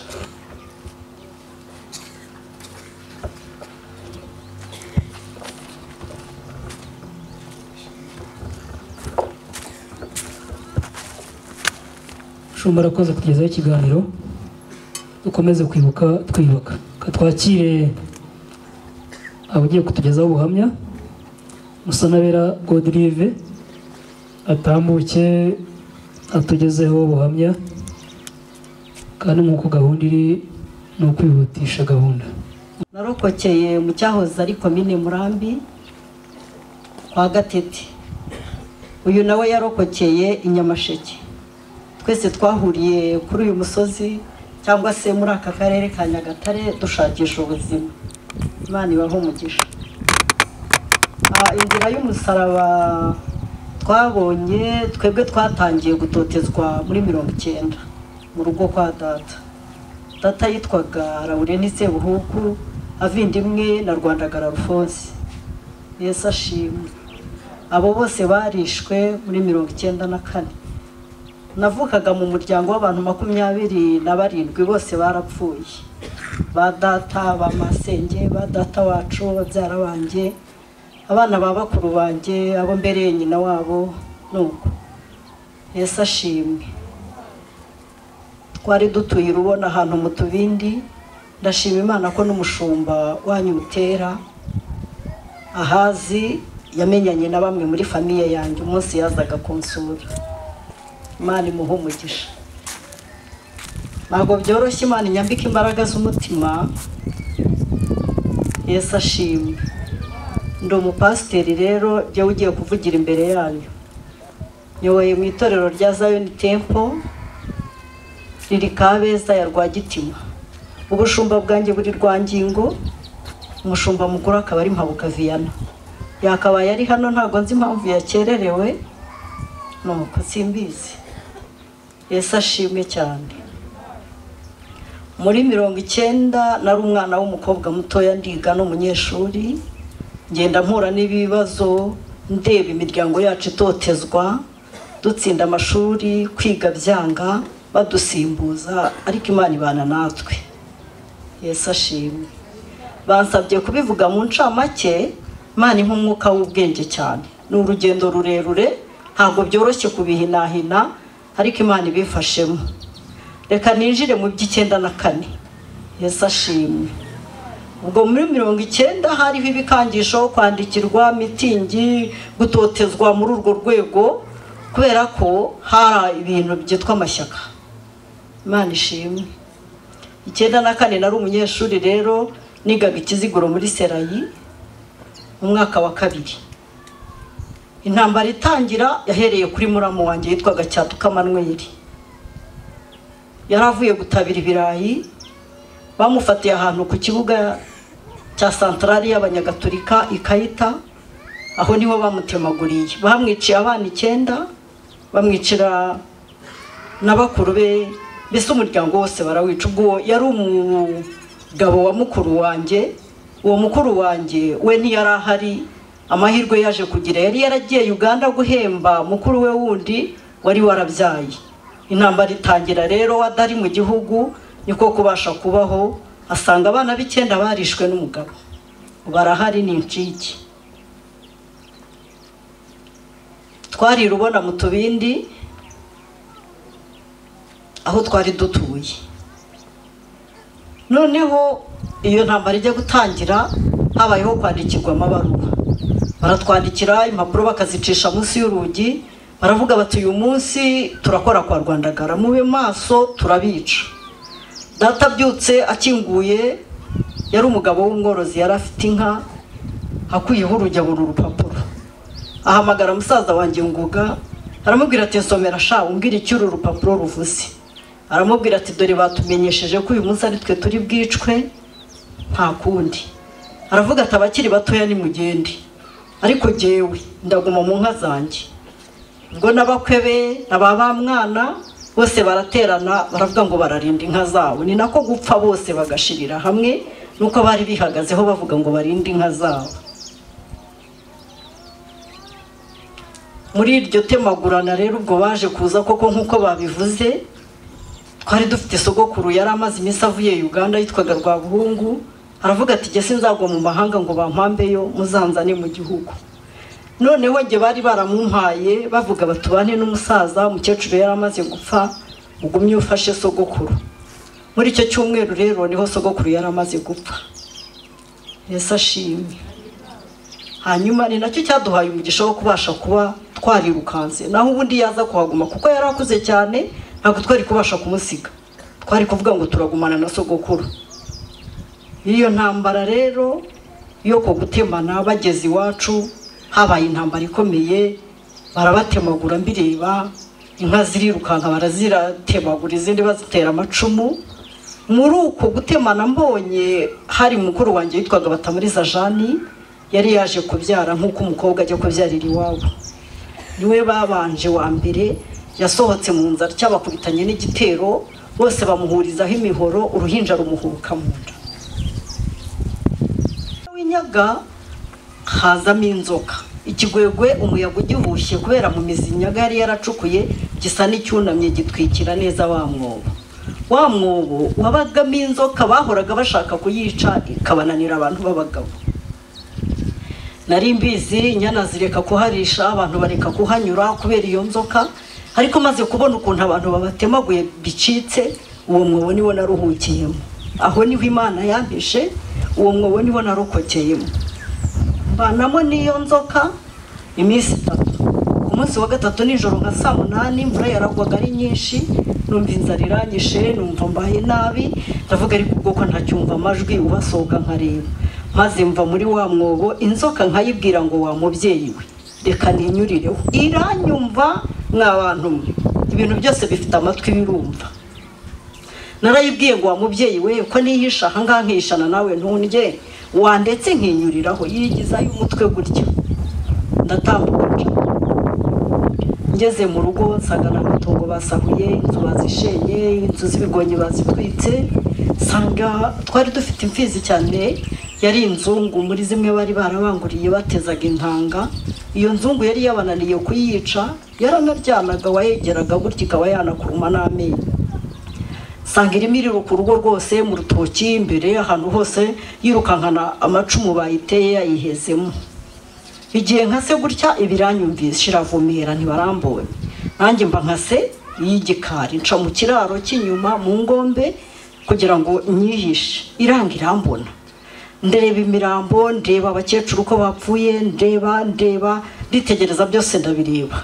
Shumba arakoze kutugezaho ikiganiro. Dukomeze kwibuka twiyubaka. Twakire abagiye kutugezaho ubuhamya. Musanabera Godrive atambuke atugezeho ubuhamya, kandi nk'uko gahunda iri ni ukwihutisha gahunda. Narokokeye mu cyahoze ari komine Murambi kwa Gatete. Uyu nawe yarokokeye i Nyamasheke. Twese twahuriye kuri uyu musozi cyangwa se muri aka karere ka Nyagatare dushakisha ubuzima. Imana ibahe umugisha. Inzira y'umusaraba twabonye twebwe twatangiye gutotezwa muri 90 mu rugo kwa data. Data yitwaga Laurent Sebuhuku, avindimwe na Rwandagara Alphonse. Yesu ashimwe. Abo bose barishwe muri 94. Navukaga mu muryango w'abantu 27 bose barapfuye. Ba data, ba masenge, ba data wacu, babyara banjye, abana ba bakuru banjye, abo mbereye nyina wabo nuko. Yesu ashimwe. Twari dutuye urubona ahantu mu tubindi. Ndashima Imana ko n'umushumba wanyu utera ahazi yamenyanye na bamwe muri famiye yanjye umunsi yazaga kunsura. Imana imuhe umugisha. Ntabwo byoroshye, Imana inyambika imbaraga z'umutima. Yesu ashimwe. Ndi umupasiteri rero jya ugiye kuvugira imbere yanyu. Nyoboye mu itorero rya Zion Temple riri Kabeza ya Rwagitima. Ubushumba bwanjye buri Rwangingo, umushumba mukuru akaba ari Mpabuka Viana. Yakabaye ari hano, ntabwo nzi impamvu yakererewe, nuko simbizi. Yesu ashimwe cyane. Muri 90 nari umwana w'umukobwa mutoya, ndiga n'umunyeshuri, ngenda mpura n'ibibazo, ndeba imiryango yacu itotezwa, dutsinda amashuri, kwiga byanga, badusimbuza, ariko Imana ibana natwe. Yesu ashimwe. Bansabye kubivuga mu ncamake, Imana impa umwuka w'ubwenge cyane. Ni urugendo rurerure, ntabwo byoroshye kubihinahina, ariko Imana ibifashemo. Reka ninjire mu by'94. Yesu ashimwe. Ubwo muri 90 hariho ibikangisho, kwandikirwa mitingi, gutotezwa muri urwo rwego, kubera ko hari ibintu byitwa amashyaka. Imana ishimwe. 94 nari umunyeshuri rero, nigaga ikiziguro muri Serayi mu mwaka wa 2. Intambara itangira yahereye kuri muramu wanjye yitwaga Cyatuka Manuel. Yaravuye gutabira ibirayi, bamufatiye ahantu ku kibuga cya santrali y'Abanyagatolika ikayita, aho niho bamutemaguriye. Bamwiciye abana 9, bamwicira n'abakuru be, mbese umuryango wose barawica. Ubwo yari umugabo wa mukuru wanjye, uwo mukuru wanjye we ntiyari ahari. Amahirwe yaje kugira, yari yaragiye Uganda guhemba mukuru we wundi wari warabyaye. Intambara itangira rero wadari mu gihugu, niko kubasha kubaho, asanga abana b'9 barishwe n'umugabo. Barahari ni incike. Twari rubona mu tubindi, Aho twari dutuye. Noneho iyo ntambara ijya gutangira, habayeho kwandikirwa amabaruwa. Baratwandikira impapuro bakazicisha munsi y'urugi, baravuga bati uyu munsi turakora kwa Rwandagara, mube maso turabica. Data abyutse akinguye, yari umugabo w'umworozi, yari afite inka, akuyeho urugi abura urupapuro. Ahamagara musaza wanjye Ngoga, aramubwira ati nsomera sha, umbwire icyo uru rupapuro ruvuze. Aramubwira ati dore batumenyesheje ko uyu munsi ari twe turi bwicwe, nta kundi. Aravuga ati abakiri batoya nimugende, ariko jyewe ndaguma mu nka zanjye. Ngo n'abakwe be n'aba ba mwana bose baraterana, baravuga ngo bararinda inka zabo. Ni nako gupfa bose bagashirira hamwe, nuko bari bihagazeho bavuga ngo barinde inka zabo. Muri iryo temagurana rero ubwo baje kuza koko nk'uko babivuze, twari dufite sogokuru yari amaze iminsi avuye Uganda yitwaga Rwabuhungu, aravuga ati jye sinzagwa mu mahanga ngo bampambeyo, muzanzane mu gihugu. Noneho njye bari baramumpaye bavuga batubane n'umusaza, umukecuru yari amaze gupfa, ugumye ufashe sogokuru. Muri icyo cyumweru rero niho sogokuru yari amaze gupfa. Yesu ashimwe. Hanyuma ni nacyo cyaduhaye umugisha wo kubasha kuba twarirukanse, naho ubundi yaza kuhaguma kuko yari akuze cyane, ntabwo twari kubasha kumusiga, twari kuvuga ngo turagumana na sogokuru. Iyo ntambara rero yo ko gutemana, bageze iwacu habaye intambara ikomeye, barabatemagura mbireba, inka zirirukanka baraziratemagura, izindi bazitera amacumu. Muri uko gutemana mbonye hari mukuru wanjye witwaga Batamuriza Jani, yari yaje kubyara nk'uko umukobwa ajya kubyarira iwabo. Niwe babanje wa mbere, yasohotse mu nzu cyabakubitanye n'igitero, bose bamuhurizaho imihoro, uruhinja rumuhuka mu nda. W'inyaga hazamo inzoka, ikigwegwe umuyaga ugihushye kubera mu mizi inyaga yari yaracukuye, gisa n'icyunamye gitwikira neza wa mwobo. Wa mwobo wabagamo inzoka, bahoraga bashaka kuyica ikabananira abantu b'abagabo. Nari mbizi inyana zireka kuharisha, abantu bareka kuhanyura kubera iyo nzoka, ariko maze kubona ukuntu abantu babatemaguye bicitse, uwo mwobo niwo naruhukiyemo. Aho niho Imana yampishe, uwo mwobo niwo narokokeyemo. Mbanamo n'iyo nzoka iminsi itatu. Ku munsi wa gatatu nijoro nka saa 8, imvura yaragwaga ari nyinshi, numva inzara iranyishe, numva mbaye nabi, ndavuga ariko ubwo ko ntacyumva amajwi ubasohoka nkareba. Maze mva muri wa mwobo, inzoka nkayibwira ngo wa mubyeyi we reka ninyurireho. Iranyumva mwa bantu mwe, ibintu byose bifite amatwi birumva. Narayibwiye ngo wa mubyeyi we ko nihisha aha ngaha nkishana nawe ntundye, wandetse nkinyuriraho. Yigizayo umutwe gutya, ndatambuka ngeze mu rugo nsanga n'amatongo basahuye, inzu bazishenye, inzu z'ibigonyi bazitwitse. Nsanga twari dufite imfizi cyane, yari inzungu muri zimwe bari barabanguriye batezaga intanga. Iyo nzungu yari yabananiye kuyica, yaranaryanaga, wayegeraga gutya ikaba yanakuruma n'amenyo. Nsanga irimo iriruka urugo rwose, mu rutoki imbere, ahantu hose yirukankana amacumu bayiteye yayihezemo. Igihe nkase gutya ibiranyumvise iravumera ntibarambonye. Nanjye mba nkase y'igikari, nca mu kiraro cy'inyuma mu ngombe kugira ngo nyihishe. Iranga irambona, ndeba imirambo, ndeba abakecuru uko bapfuye, ndeba nditegereza byose ndabireba.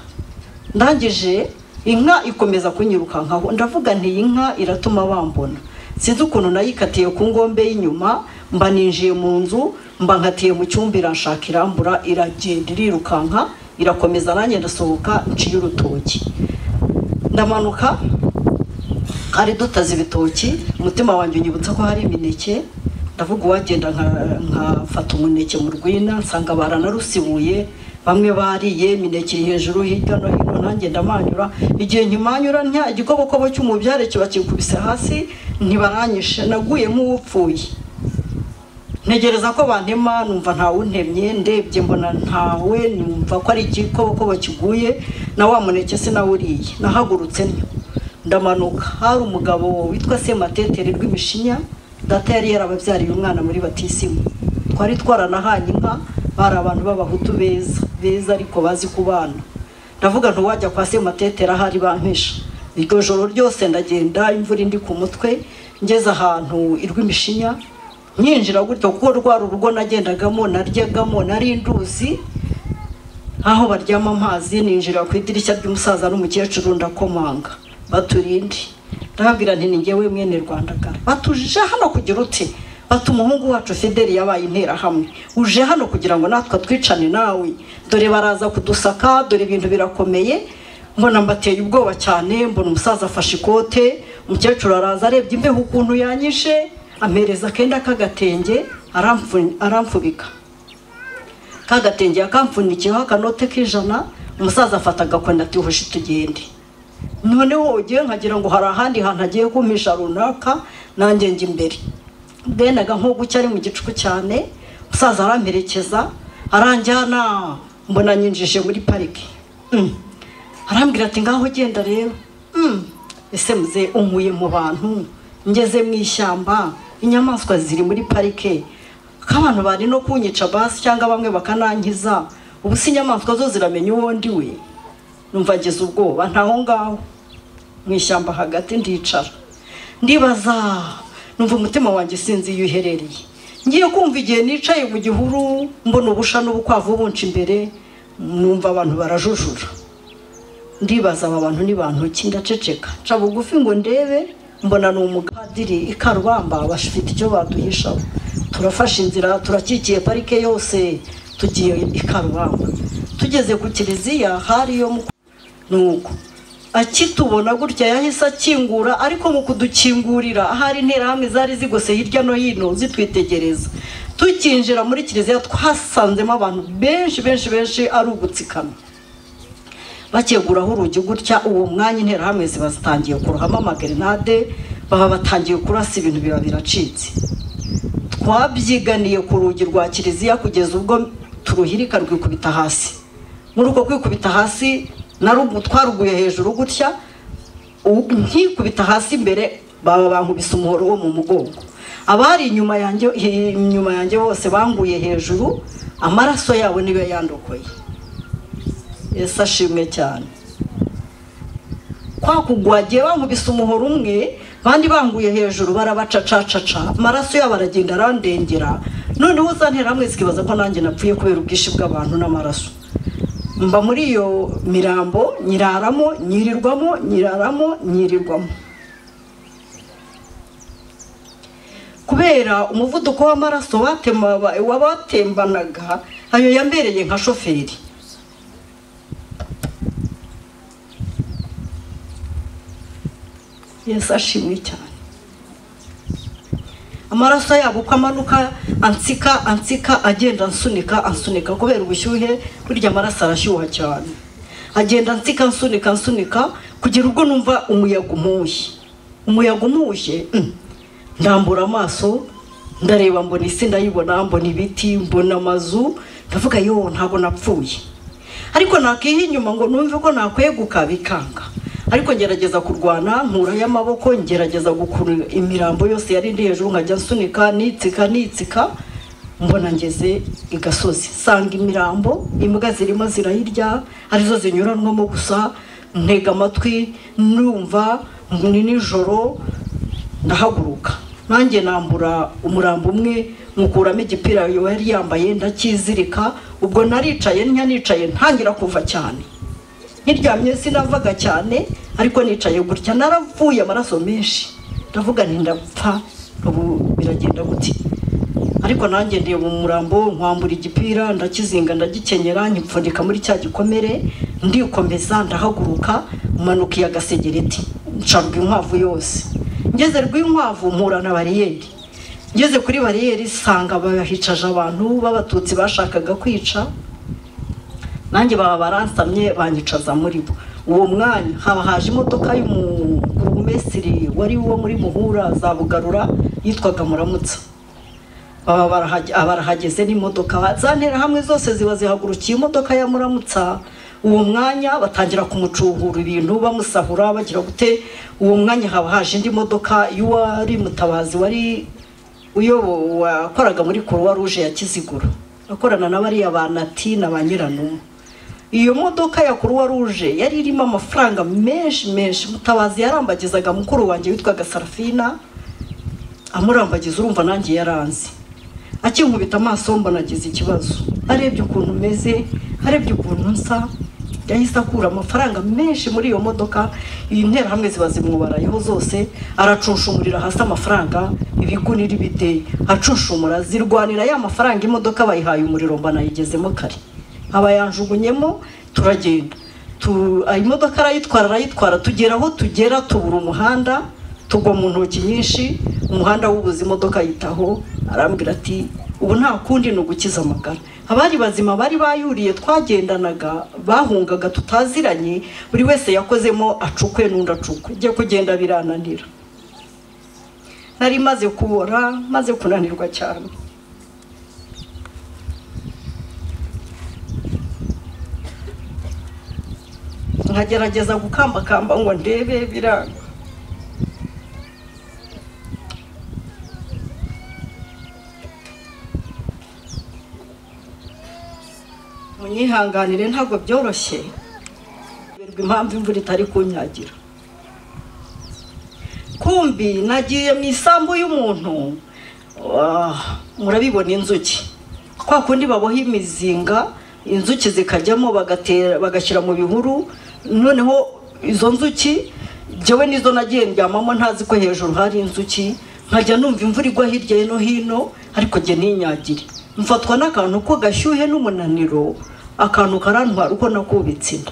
Ndangije inka ikomeza kunyirukankaho, ndavuga nti iyi nka iratuma bambona. Sinzi ukuntu nayikatiye ku ngombe y'inyuma, mba ninjiye mu nzu, mba nkatiye mu cyumba, iranshaka irambura, iragenda irirukanka irakomeza, nanjye ndasohoka nciye urutoki. Ndamanuka hari dutaze ibitoki, umutima wanjye unyibutsa ko hari imineke, ndavuga uwagenda nkafata umuneke mu rwina, nsanga baranarusibuye, bamwe bariye imineke iri hejuru hirya no hino, nanjye ndamanyura. Igihe nkimanyura ntya igikobokobo cy'umubyare kiba kikubise hasi, ntibaranyishe, naguye nk'uwupfuye. Ntegereza ko bantema, numva ntawuntemye, ndebye mbona ntawe, numva ko ari igikobokobo kiguye, na wa muneke sinawuriye. Nahagurutse ntyo ndamanuka. Hari umugabo witwa Semateteri rw'Imishinya, data yari yarababyariye umwana muri batisimu. Twari twaranahanye inka, bari abantu b'abahutu beza beza ariko bazi kubana. Ndavuga nti wajya kwa Semateteri ahari bampisha. Iryo joro ryose ndagenda imvura indi ku mutwe, ngeze ahantu irw'imishinya nyinjira gutyo, kuko rwari urugo nagendagamo, naryagamo, nari nduzi aho baryama amazi. Ninjira ku idirishya ry'umusaza n'umukecuru ndakomanga, baturinde. Ndababwira nti ni njyewe mwene Rwandagara. Batuje hano kugira uti? Bati umuhungu wacu Fideli yabaye interahamwe, uje hano kugira ngo natwe twicane nawe, dore baraza kudusaka, dore ibintu birakomeye. Mbona mbateye ubwoba cyane, mbona umusaza afashe ikote, umukecuru araza arebye imbeho ukuntu yanyishe, ampereza akenda k'agatenge aramfubika. K'agatenge yakamfunikiyeho akanote k'ijana, umusaza afata agakoni ati hoshi tugende. Noneho ugiye nkagira ngo hari ahandi hantu agiye kumpisha runaka, nanjye njya imbere. Bwenaga nko gucya ari mu gicuku cyane, umusaza aramperekeza aranjyana, mbona nyinjije muri parike. Arambwira ati ngaho genda rero. Ese muze unkuye mu bantu, ngeze mu ishyamba, inyamaswa ziri muri parike, abantu bari no kunyica basi cyangwa bamwe bakanankiza, ubu si inyamaswa zo ziramenya uwo ndi we. Numva ngeze ubwoba ntaho ngaho mu ishyamba hagati ndicara, ndibaza, numva umutima wanjye sinzi iyo uherereye. Ngiye kumva igihe nicaye mu gihuru mbona ubusha n'ubukwavu bunca imbere, numva abantu barajujura. Ndibaza aba bantu ni bantu ki, ndaceceka nca bugufi ngo ndebe, mbona ni umupadiri i Karubamba, bafite icyo baduhishaho. Turafashe inzira, turakikiye parike yose, tugiye i Karubamba. Tugeze ku kiliziya hariyo nuko akitubona gutya yahise akingura, ariko mu kudukingurira ahari interahamwe zari zigose hirya no hino zitwitegereza. Tukinjira muri kiliziya twasanzemo abantu benshi benshi benshi, ari ugutsikana. Bakeguraho urugi gutya, uwo mwanya interahamwe ziba zitangiye kurohama amagerenade, baba batangiye kurasa, ibintu biba biracitse. Twabyiganiye ku rugi rwa kiliziya kugeza ubwo turuhirika rwikubita hasi. Muri uko kwikubita hasi twaruguye hejuru gutya, nkikubita hasi imbere baba bankubise umuhoro wo mu mugongo. Abari inyuma yanjye bose banguye hejuru, amaraso yabo niyo yandokoye. Yesu ashimwe cyane. Kwa kugwagiye bankubise umuhoro umwe, bandi banguye hejuru barabacacacaca, amaraso yabo aragenda arandengera. Noneho za nterahamwe zikibaza ko nanjye napfuye kubera ubwinshi bw'abantu n'amaraso. Mba muri iyo mirambo nyiraramo, nyirirwamo, nyiraramo, nyirirwamo. Kubera umuvuduko w'amaraso wabatembanaga, ayo yambereye nka shoferi. Yesu ashimwe cyane. Amaraso yabo uko amanuka ansika ansika, agenda ansunika ansunika, kubera ubushyuhe burya amaraso arashyuha cyane. Agenda ansika ansunika ansunika kugera ubwo numva umuyaga umushye. Umuyaga umushye, ndambura amaso ndareba, mbona isi ndayibona, mbona ibiti, mbona amazu, ndavuga yo ntabwo napfuye. Ariko nakiha inyuma ngo numve ko nakweguka bikanga. Ariko ngerageza kurwana, nkura y'amaboko, ngerageza gukura imirambo yose yari ndi hejuru, nkajya nsunika nitsika nitsika, mbona ngeze i gasozi, sanga imirambo, imbwa zirimo zirayirya, arizo zinyuranwamo gusa. Ntega amatwi numva ni nijoro, ndahaguruka nanjye nambura umurambo umwe, nkukuramo igipira yari yambaye ndakizirika. Ubwo naricaye nicaye ntangira kuva cyane, nkiryamye sinavaga cyane, ariko nicaye gutya naravuye amaraso menshi, ndavuga nti ndapfa ubu biragenda gute. Ariko nanjye ndiye mu murambo, nkwambura igipira ndakizinga ndagikenyera, nkipfundika muri cya gikomere, ndikomeza ndahaguruka, manuka iya gasegereti, nca Rwinkwavu yose. Ngeze Rwinkwavu mpura na bariyeri. Ngeze kuri bariyeri sanga bahicaje abantu b'abatutsi bashakaga kwica, nanjye baba baransamye banyicaza muri bo. Uwo mwanya haba haje imodoka y'umugurumesiri wari wo muri Muhura za Bugarura, yitwaga Muramutsa. Baba barahageze n'imodoka za nterahamwe zose ziba zihagurukiye imodoka ya Muramutsa. Uwo mwanya batangira kumucuhura ibintu bamusahura bagira gute. Uwo mwanya haba haje indi modoka y'uwari mutabazi wari uyobo wakoraga muri Croix Rouge ya Kiziguro, akorana na bariya ba Nati na ba Nyiranuma. Iyo modoka ya Croix Rouge yari irimo amafaranga menshi menshi. Mutabazi yarambagizaga mukuru wanjye witwaga Sarafina, amurambagiza urumva nanjye yaranze. Akinkubita amaso mbona agize ikibazo, arebye ukuntu meze, arebye ukuntu nsa, yahise akura amafaranga menshi muri iyo modoka. Iyi nterahamwe ziba zimubarayeho zose, aracunshumurira hasi amafaranga, ibigunira ibideye acunshumura, zirwanira ya mafaranga. Imodoka bayihaye umuriro mbona yigezemo kare, aba yanjugunyemo turagenda. Imodoka arayitwara tugera aho tugera tubura umuhanda, tugwa mu ntoki nyinshi, umuhanda w'ubuze imodoka yitaho. Arambwira ati ubu nta kundi ni ugukiza amagara. Abari bazima bari bayuriye twagendanaga bahungaga tutaziranye, buri wese yakozemo acukwe n'undi acukwe. Njye kugenda birananira, nari maze kubora, maze kunanirwa cyane. Nkagerageza gukambakamba ngo ndebe, biranga. Munyihanganire ntabwo byoroshye, impamvu imvura itari kunyagira. Kumbi nagiye mu isambu y'umuntu, murabibona inzuki kwa kundi baboha imizinga, inzuki zikajyamo bagatera bagashyira mu bihuru. Noneho izo nzuki jewe nizo nagiye ndyamamo ntazi ko hejuru hari inzuki, nkajya numva imvura igwa hirya no hino, ariko jye ninyagire. Mfatwa n'akantu ko gashyuhe n'umunaniro, akantu karantwara uko nakubitse inda,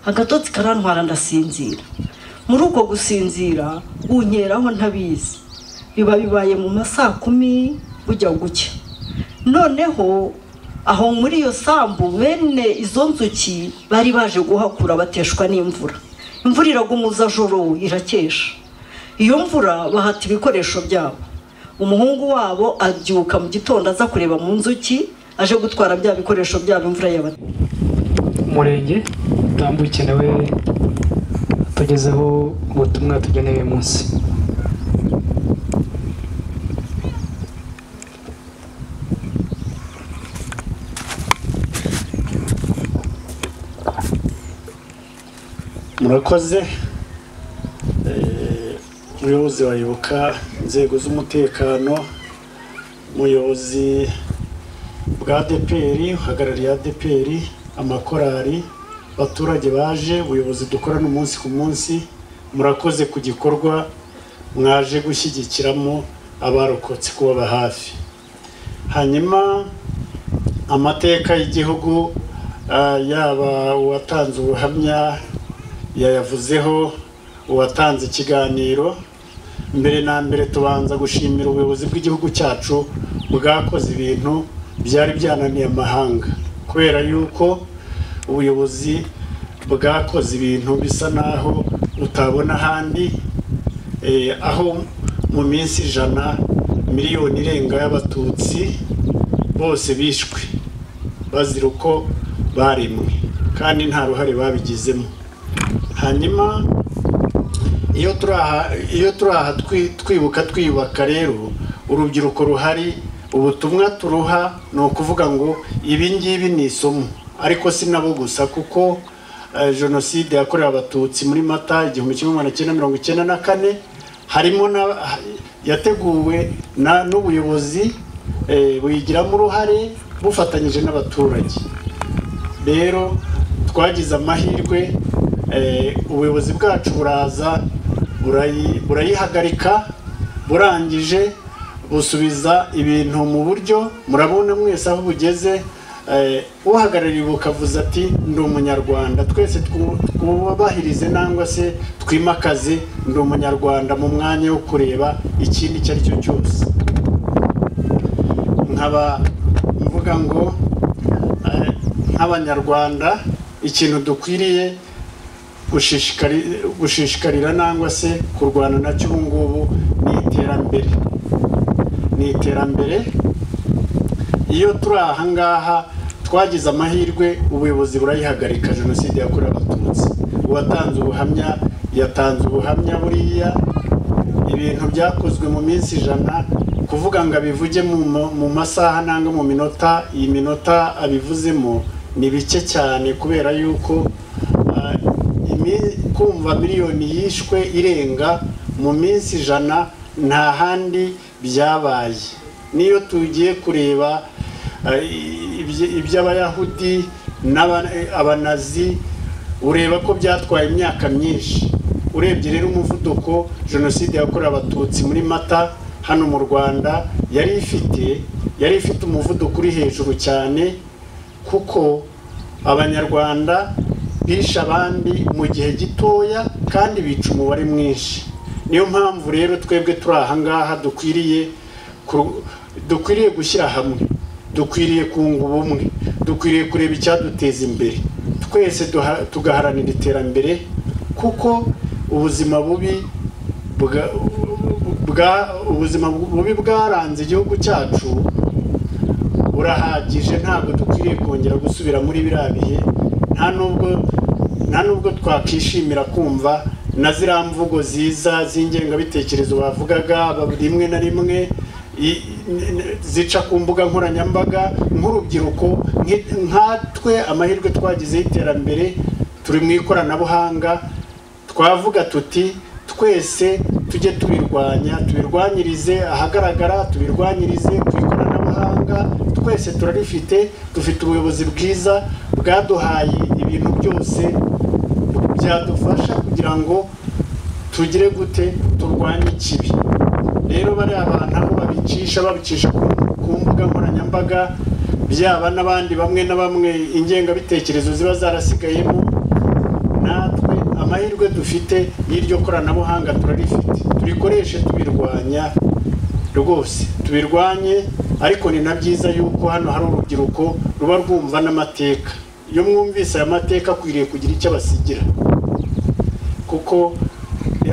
agatotsi karantwara ndasinzira. Muri uko gusinzira unkeraho ntabizi, biba bibaye mu masaa 10 bujya gucya. Noneho aho muri iyo sambu bene izo nzuki bari baje guhakura bateshwa n'imvura. Imvura iragumuza joro irakesha. Iyo mvura bahata ibikoresho byabo. Umuhungu wabo abyuka mu gitondo aza kureba mu nzuki, aje gutwara bya bikoresho byabo imvura yaba. Umurenge utambuke nawe tugezeho ubutumwa tugeneye munsi. Murakoze umuyobozi wa Ibuka, inzego z'umutekano, umuyobozi bwa ADEPR, uhagarariye ADEPR, amakorari, abaturage baje, ubuyobozi dukorana umunsi ku munsi, murakoze ku gikorwa mwaje gushyigikiramo abarokotse kubaba hafi. Hanyuma amateka y'igihugu, yaba uwatanze ubuhamya yayavuzeho, uwatanze ikiganiro. Mbere na mbere tubanza gushimira ubuyobozi bw'igihugu cyacu bwakoze ibintu byari byananiye amahanga, kubera yuko ubuyobozi bwakoze ibintu bisa naho utabona ahandi, aho mu minsi 100 miliyoni irenga y'abatutsi bose bishwe bazira uko barimwe kandi nta ruhare babigizemo. Hanyuma iyo turaha twibuka twiyubaka rero, urubyiruko ruhari, ubutumwa turuha ni ukuvuga ngo ibi ngibi ni isomo, ariko si nabo gusa, kuko jenoside yakorewe abatutsi muri Mata 1994 harimo yateguwe n'ubuyobozi buyigiramo uruhare bufatanyije n'abaturage. Rero twagize amahirwe, ubuyobozi bwacu buraza burayihagarika, burangije busubiza ibintu mu buryo. Murabona mwese aho bugeze. Uhagarariye bukavuza ati ndi umunyarwanda, twese twubahirize nangwa se twimakaze ndi umunyarwanda mu mwanya wo kureba ikindi icyo ari cyo cyose. Nkaba mvuga ngo nk'abanyarwanda ikintu dukwiriye gushishikarira nangwa se kurwana nacyo ubu ngubu ni iterambere. Ni iterambere. Iyo turi aha ngaha twagize amahirwe, ubuyobozi burayihagarika jenoside yakorewe abatutsi. Uwatanze ubuhamya yatanze ubuhamya, buriya ibintu byakozwe mu minsi 100, kuvuga ngo abivuge mu masaha nangwa mu minota, iyi minota abivuzemo Ni bike cyane, kubera yuko kumva miliyoni yishwe irenga mu minsi 100 nta handi byabaye. Niyo tugiye kureba iby'abayahudi n'abanazi, ureba ko byatwaye imyaka myinshi. Urebye rero umuvuduko jenoside yakorewe abatutsi muri Mata hano mu Rwanda yari ifite umuvuduko uri hejuru cyane, kuko abanyarwanda bishe abandi mu gihe gitoya kandi bica umubare mwinshi. Niyo mpamvu rero twebwe turi aha ngaha dukwiriye gushyira hamwe, dukwiriye kunga ubumwe, dukwiriye kureba icyaduteza imbere, twese tugaharanira iterambere, kuko ubuzima bubi bwaranze igihugu cyacu burahagije. Ntabwo dukwiriye kongera gusubira muri biriya bihe. Nta nubwo twakishimira kumva na ziriya mvugo ziza z'ingengabitekerezo bavugaga rimwe na rimwe zica ku mbuga nkoranyambaga. Nk'urubyiruko nkatwe amahirwe twagize y'iterambere, turi mu ikoranabuhanga, twavuga tuti twese tujye tubirwanya, tubirwanyirize ahagaragara, tubirwanyirize ku ikoranabuhanga. Twese turarifite, dufite ubuyobozi bwiza bwaduhaye ibintu byose byadufasha kugira ngo tugire gute turwanye ikibi. Rero bari abantu aho babicisha ku mbuga nkoranyambaga, byaba n'abandi bamwe na bamwe ingengabitekerezo ziba zarasigayemo, natwe amahirwe dufite y'iryo koranabuhanga turarifite, turikoreshe tubirwanya rwose, tubirwanye. Ariko ni na byiza yuko hano hari urubyiruko ruba rwumva n'amateka. Iyo mwumvise aya mateka akwiriye kugira icyo abasigira, kuko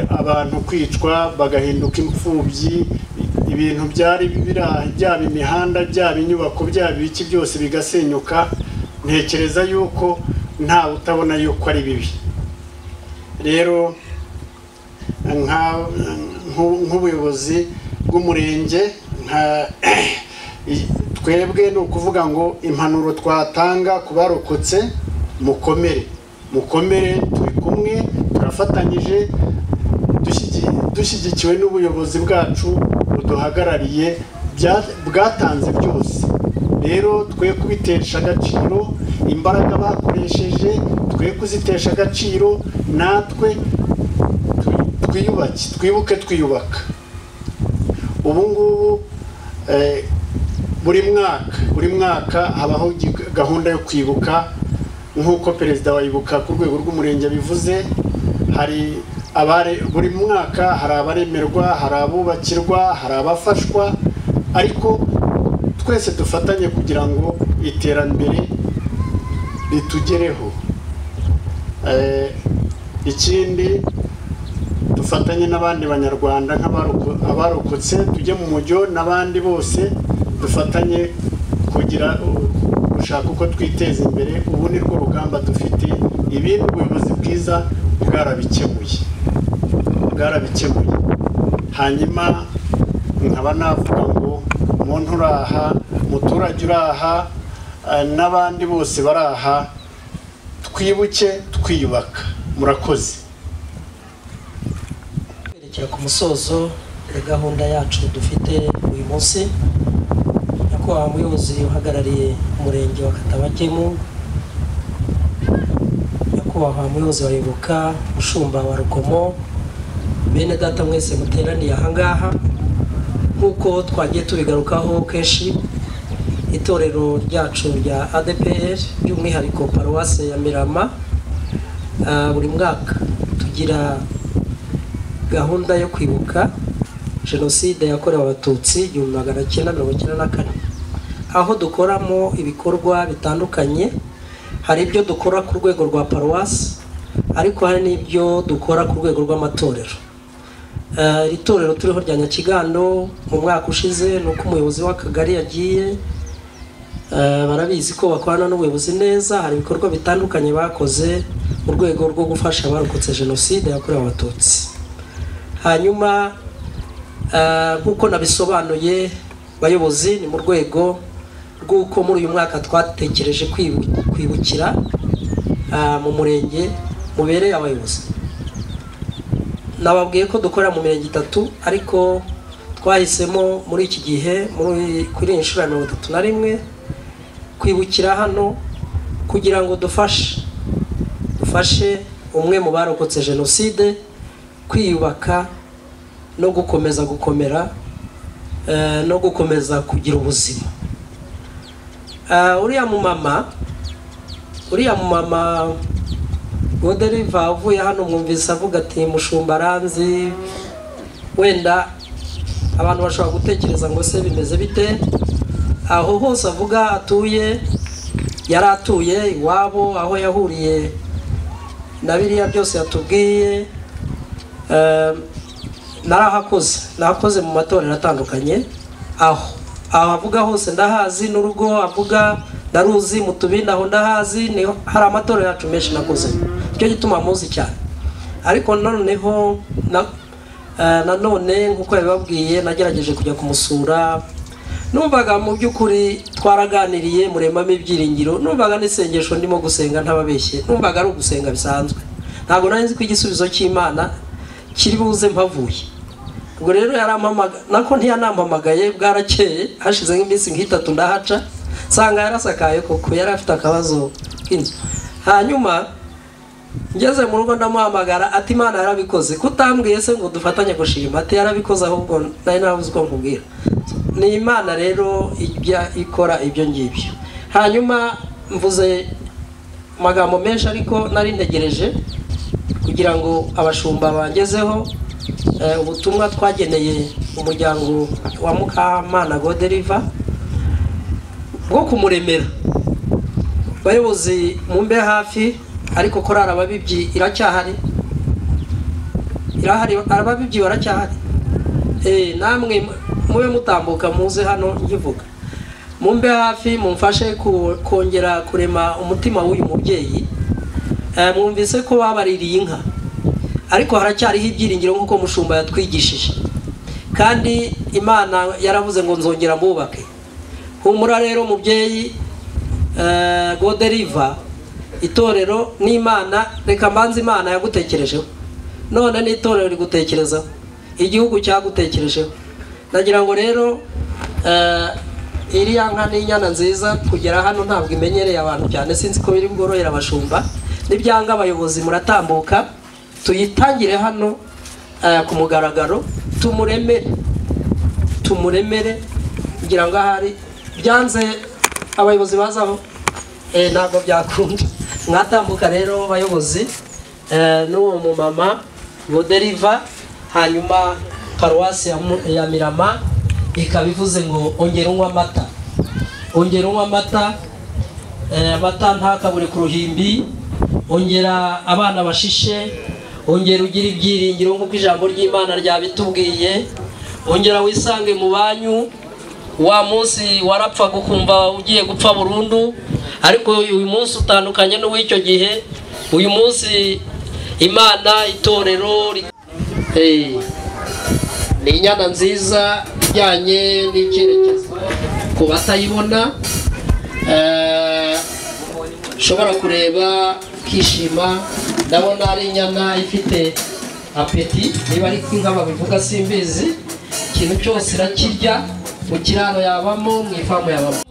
abantu kwicwa bagahinduka imfubyi, ibintu byari byaba imihanda, byaba inyubako, byaba ibiki byose bigasenyuka, ntekereza yuko ntawe utabona yuko ari bibi. Rero nk'ubuyobozi bw'umurenge, twebwe ni ukuvuga ngo impanuro twatanga ku barokotse, mukomere, mukomere, turi kumwe, turafatanyije, dushyigikiwe n'ubuyobozi bwacu buduhagarariye, bwatanze byose. Rero twe kubitesha agaciro, imbaraga bakoresheje twe kuzitesha agaciro, natwe twiyubake, twibuke twiyubaka. Ubu ngubu buri mwaka habaho gahunda yo kwibuka, nk'uko perezida wa Ibuka ku rwego rw'umurenge bivuze. Hari buri mwaka hari abaremerwa, hari abubakirwa, hari abafashwa, ariko twese dufatanye kugira ngo iterambere ritugereho. Ikindi dufatanye n'abandi banyarwanda nk'abarokotse, tujye mu mujyo n'abandi bose, dufatanye kugira gushaka uko twiteza imbere. Ubu ni rwo rugamba dufite, ibindi ubuyobozi bwiza bwarabikemuye. Hanyuma nkaba navuga ngo umuntu uraha, umuturage uraha, n'abandi bose baraha, twibuke twiyubaka. Murakoze. Kwerekera ku musozo ya gahunda yacu dufite uyu munsi, nyakubahwa muyobozi uhagarariye umurenge wa Katabagemu, nyakubahwa muyobozi wa Ibuka, mushumba wa Rukomo, bene data mwese muteraniye aha ngaha, nk'uko twagiye tubigarukaho kenshi, itorero ryacu rya ADPR by'umwihariko paruwase ya Mirama, buri mwaka tugira gahunda yo kwibuka jenoside yakorewe abatutsi 1994, aho dukoramo ibikorwa bitandukanye. Hari ibyo dukora ku rwego rwa paruwasi, ariko hari n'ibyo dukora ku rwego rw'amatorero. Iri torero turiho rya Nyakigando, mu mwaka ushize nuko umuyobozi w'akagari yagiye, barabizi ko bakorana n'ubuyobozi neza, hari ibikorwa bitandukanye bakoze mu rwego rwo gufasha abarokotse jenoside yakorewe abatutsi. Hanyuma nk'uko nabisobanuye bayobozi, ni mu rwego rw'uko muri uyu mwaka twatekereje kwibukira mu murenge mubereye abayobozi. Nababwiye ko dukorera mu mirenge 3, ariko twahisemo muri iki gihe kuri inshuro ya 31 kwibukira hano kugira ngo dufashe umwe mu barokotse jenoside kwiyubaka no gukomeza gukomera no gukomeza kugira ubuzima. Uriya mumama Goderiva avuye hano mwumvise avuga ati mushumba ranzi, wenda abantu bashobora gutekereza ngo se bimeze bite. Aho hose avuga atuye, yaratuye iwabo aho yahuriye na biriya byose yatubwiye. Narahakoze, nakoze mu matorero atandukanye, aho avuga hose ndahazi, n'urugo avuga ndaruzi, mu tubindi aho ndahazi, ni hari amatorero yacu menshi nakoze, icyo gituma muzi cyane. Ariko noneho nanone nkuko yabibabwiye nagerageje kujya kumusura, numvaga mu by'ukuri twaraganiriye muremamo ibyiringiro, numvaga n'isengesho ndimo gusenga ntababeshye, numvaga ari ugusenga bisanzwe, ntabwo nari nzi ko igisubizo cy'Imana kiri buze mpavuye. Ubwo rero yarampamagaye, nako ntiyanampamagaye, bwarakeye hashize nk'iminsi nk'itatu ndahaca nsanga yarasakaye koko, yari afite akabazo k'inzu. Hanyuma ngeze mu rugo ndamuhamagara ati Imana yarabikoze, kutambwiye se ngo dufatanye gushima? Ati yarabikoze, ahubwo nari narabuze uko nkubwira. Ni Imana rero ijya ikora ibyo ngibyo. Hanyuma mvuze amagambo menshi ariko nari ntegereje kugira ngo abashumba bangezeho ubutumwa twageneye umuryango wa Mukamana Goderiva bwo kumuremera. Bayobozi mumbe hafi, ariko korara ababibyi iracyahari, irahari, ababibyi baracyahari. Namwe mube mutambuka muze hano nkivuga, mumbe hafi mumfashe kongera kurema umutima w'uyu mubyeyi. Mwumvise ko babaririye inka, ariko haracyariho ibyiringiro nk'uko mushumba yatwigishije, kandi Imana yaravuze ngo nzongera mbubake. Humura rero mubyeyi Goderiva, itorero n'Imana, reka mbanze Imana yagutekerejeho, none n'itorero rigutekerezaho, igihugu cyagutekerejeho. Nagira ngo rero iriya nka ni inyana nziza, kugera hano ntabwo imenyereye abantu cyane, sinzi ko biri bworohera abashumba. Nibyanga abayobozi muratambuka tuyitangire hano ku mugaragaro, tumuremere kugira ngo ahari byanze abayobozi bazaho ntabwo byakunda. Mwatambuka rero abayobozi n'uwo mumama Goderiva, hanyuma paruwasi ya Mirama ikaba ivuze ngo ongera unywa amata, ongera unywa amata, amata ntakabure ku ruhimbi, ongera abana bashishe, ongera ugira ibyiringiro nk'uko ijambo ry'Imana ryabitubwiye, ongera wisange mu banyu. Wa munsi warapfa gukumva ugiye gupfa burundu, ariko uyu munsi utandukanye n'uw'icyo gihe. Uyu munsi Imana itorero ni inyana nziza ijyanye n'icyerekezo ku batayibona, ushobora kureba ukishima. Ndabona ari inyana ifite apeti, niba ari inka babivuga simbizi, ikintu cyose irakirya, mu kiraro yabamo, mu ifamu yabamo.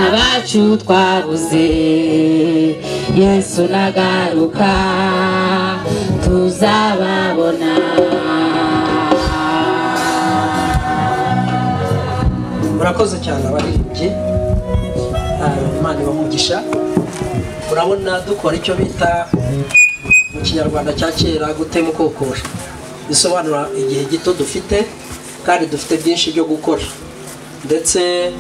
Abacu twabuze, Yesu nagaruka tuzababona. Murakoze cyane abaririmbyi, Imana ibahe umugisha. Urabona dukora icyo bita mu Kinyarwanda cya kera gutema ukokora, bisobanura igihe gito dufite kandi dufite byinshi byo gukora. Ndetse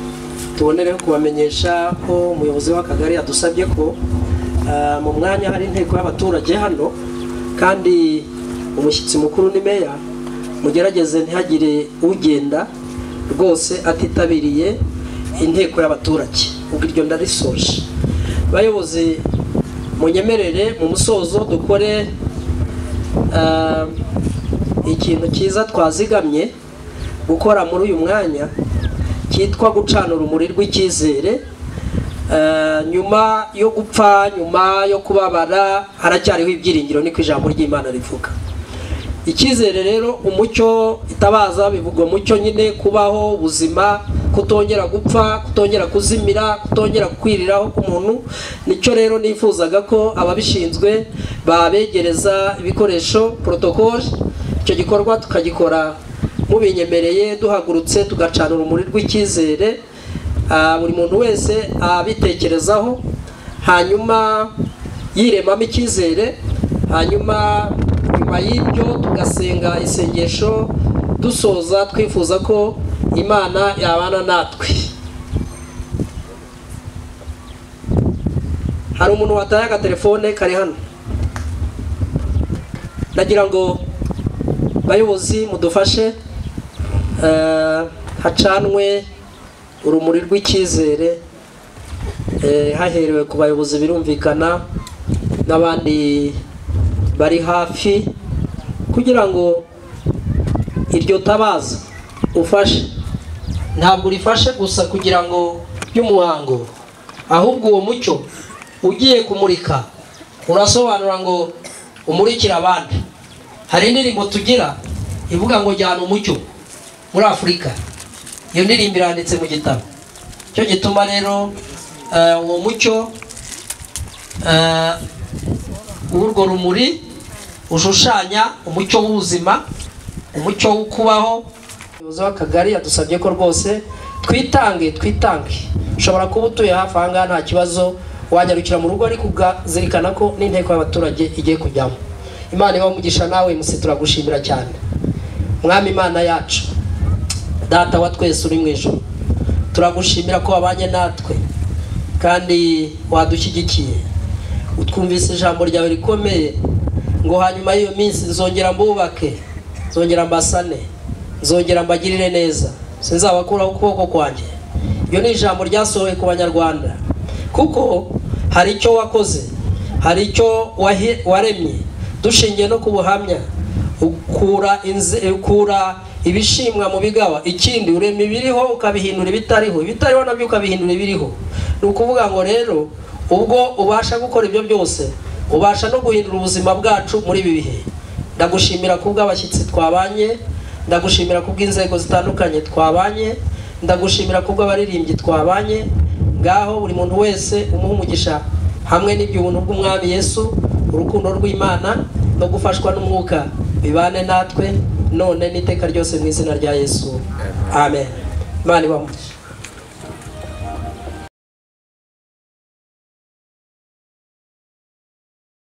tubonereho kubamenyesha ko umuyobozi w'akagari yadusabye ko mu mwanya hari inteko y'abaturage hano, kandi umushyitsi mukuru ni meya, mugerageze ntihagire ugenda rwose atitabiriye inteko y'abaturage. Ubwo iryo ndarisoje. Bayobozi, munyemerere mu musozo dukore ikintu cyiza twazigamye gukora muri uyu mwanya, cyitwa gucana urumuri rw'icyizere. Nyuma yo gupfa, nyuma yo kubabara, haracyariho ibyiringiro, niko ijambo ry'Imana rivuga. Icyizere rero, umucyo, itabaza bivugwa mucyo nyine, kubaho ubuzima, kutongera gupfa, kutongera kuzimira, kutongera kwiriraho k'umuntu. Nicyo rero nifuzaga ko ababishinzwe babegereza ibikoresho, protocole, icyo gikorwa tukagikora mubinyemereye, duhagurutse tugacana urumuri rw'icyizere, buri muntu wese abitekerezaho, hanyuma yiremamo icyizere, hanyuma nyuma y'ibyo tugasenga isengesho dusoza twifuza ko Imana yabana natwe. Hari umuntu wataye agatelefone kari hano, ndagira ngo bayobozi mudufashe hacanwe urumuri rw'icyizere, haherewe ku bayobozi birumvikana n'abandi bari hafi, kugira ngo iryo tabaza ufashe ntabwo urifashe gusa kugira ngo by'umuhango, ahubwo uwo mucyo ugiye kumurika urasobanura ngo umurikira abandi. Hari indirimbo tugira ivuga ngo jyana umucyo muri Afurika, iyo ndirimbo iranditse mu gitabo. Cyo gituma rero uwo mucyo w'urwo rumuri ushushanya umucyo w'ubuzima, umucyo wo kubaho. Umuyobozi w'akagari yadusabye ko rwose twitange. Ushobora kuba utuye hafi aha ngaha nta kibazo, wanyarukira mu rugo, ariko ukazirikana ko n'inteko y'abaturage igiye kujyamo. Imana ibahe umugisha, nawe musi turagushimira cyane. Mwami Imana yacu, Data wa twese uri mu ijuru, turagushimira ko wabanye natwe kandi wadushyigikiye, utwumvise ijambo ryawe rikomeye ngo hanyuma y'iyo minsi nzongera mbubake, nzongera mbasane, nzongera mbagirire neza, sinzabakuraho ukuboko kwanjye. Iyo ni ijambo ryasohoye ku Banyarwanda, kuko hari icyo wakoze, hari icyo waremye, dushingiye no ku buhamya. Ukura ibishimwa mu bigawa, ikindi urema ibiriho ukabihindura ibitariho, ibitariho nabyo ukabihindura ibiriho. Ni ukuvuga ngo rero ubwo ubasha gukora ibyo byose, ubasha no guhindura ubuzima bwacu muri ibi bihe. Ndagushimira kubw'abashyitsi twabanye, ndagushimira kubw'inzego zitandukanye twabanye, ndagushimira kubw'abaririmbyi twabanye. Ngaho buri muntu wese umuha umugisha hamwe n'iby'ubuntu bw'Umwami Yesu, urukundo rw'Imana no gufashwa n'umwuka bibane natwe none n'iteka ryose mu izina rya Yesu. Amen. Imana ibahe umugisha.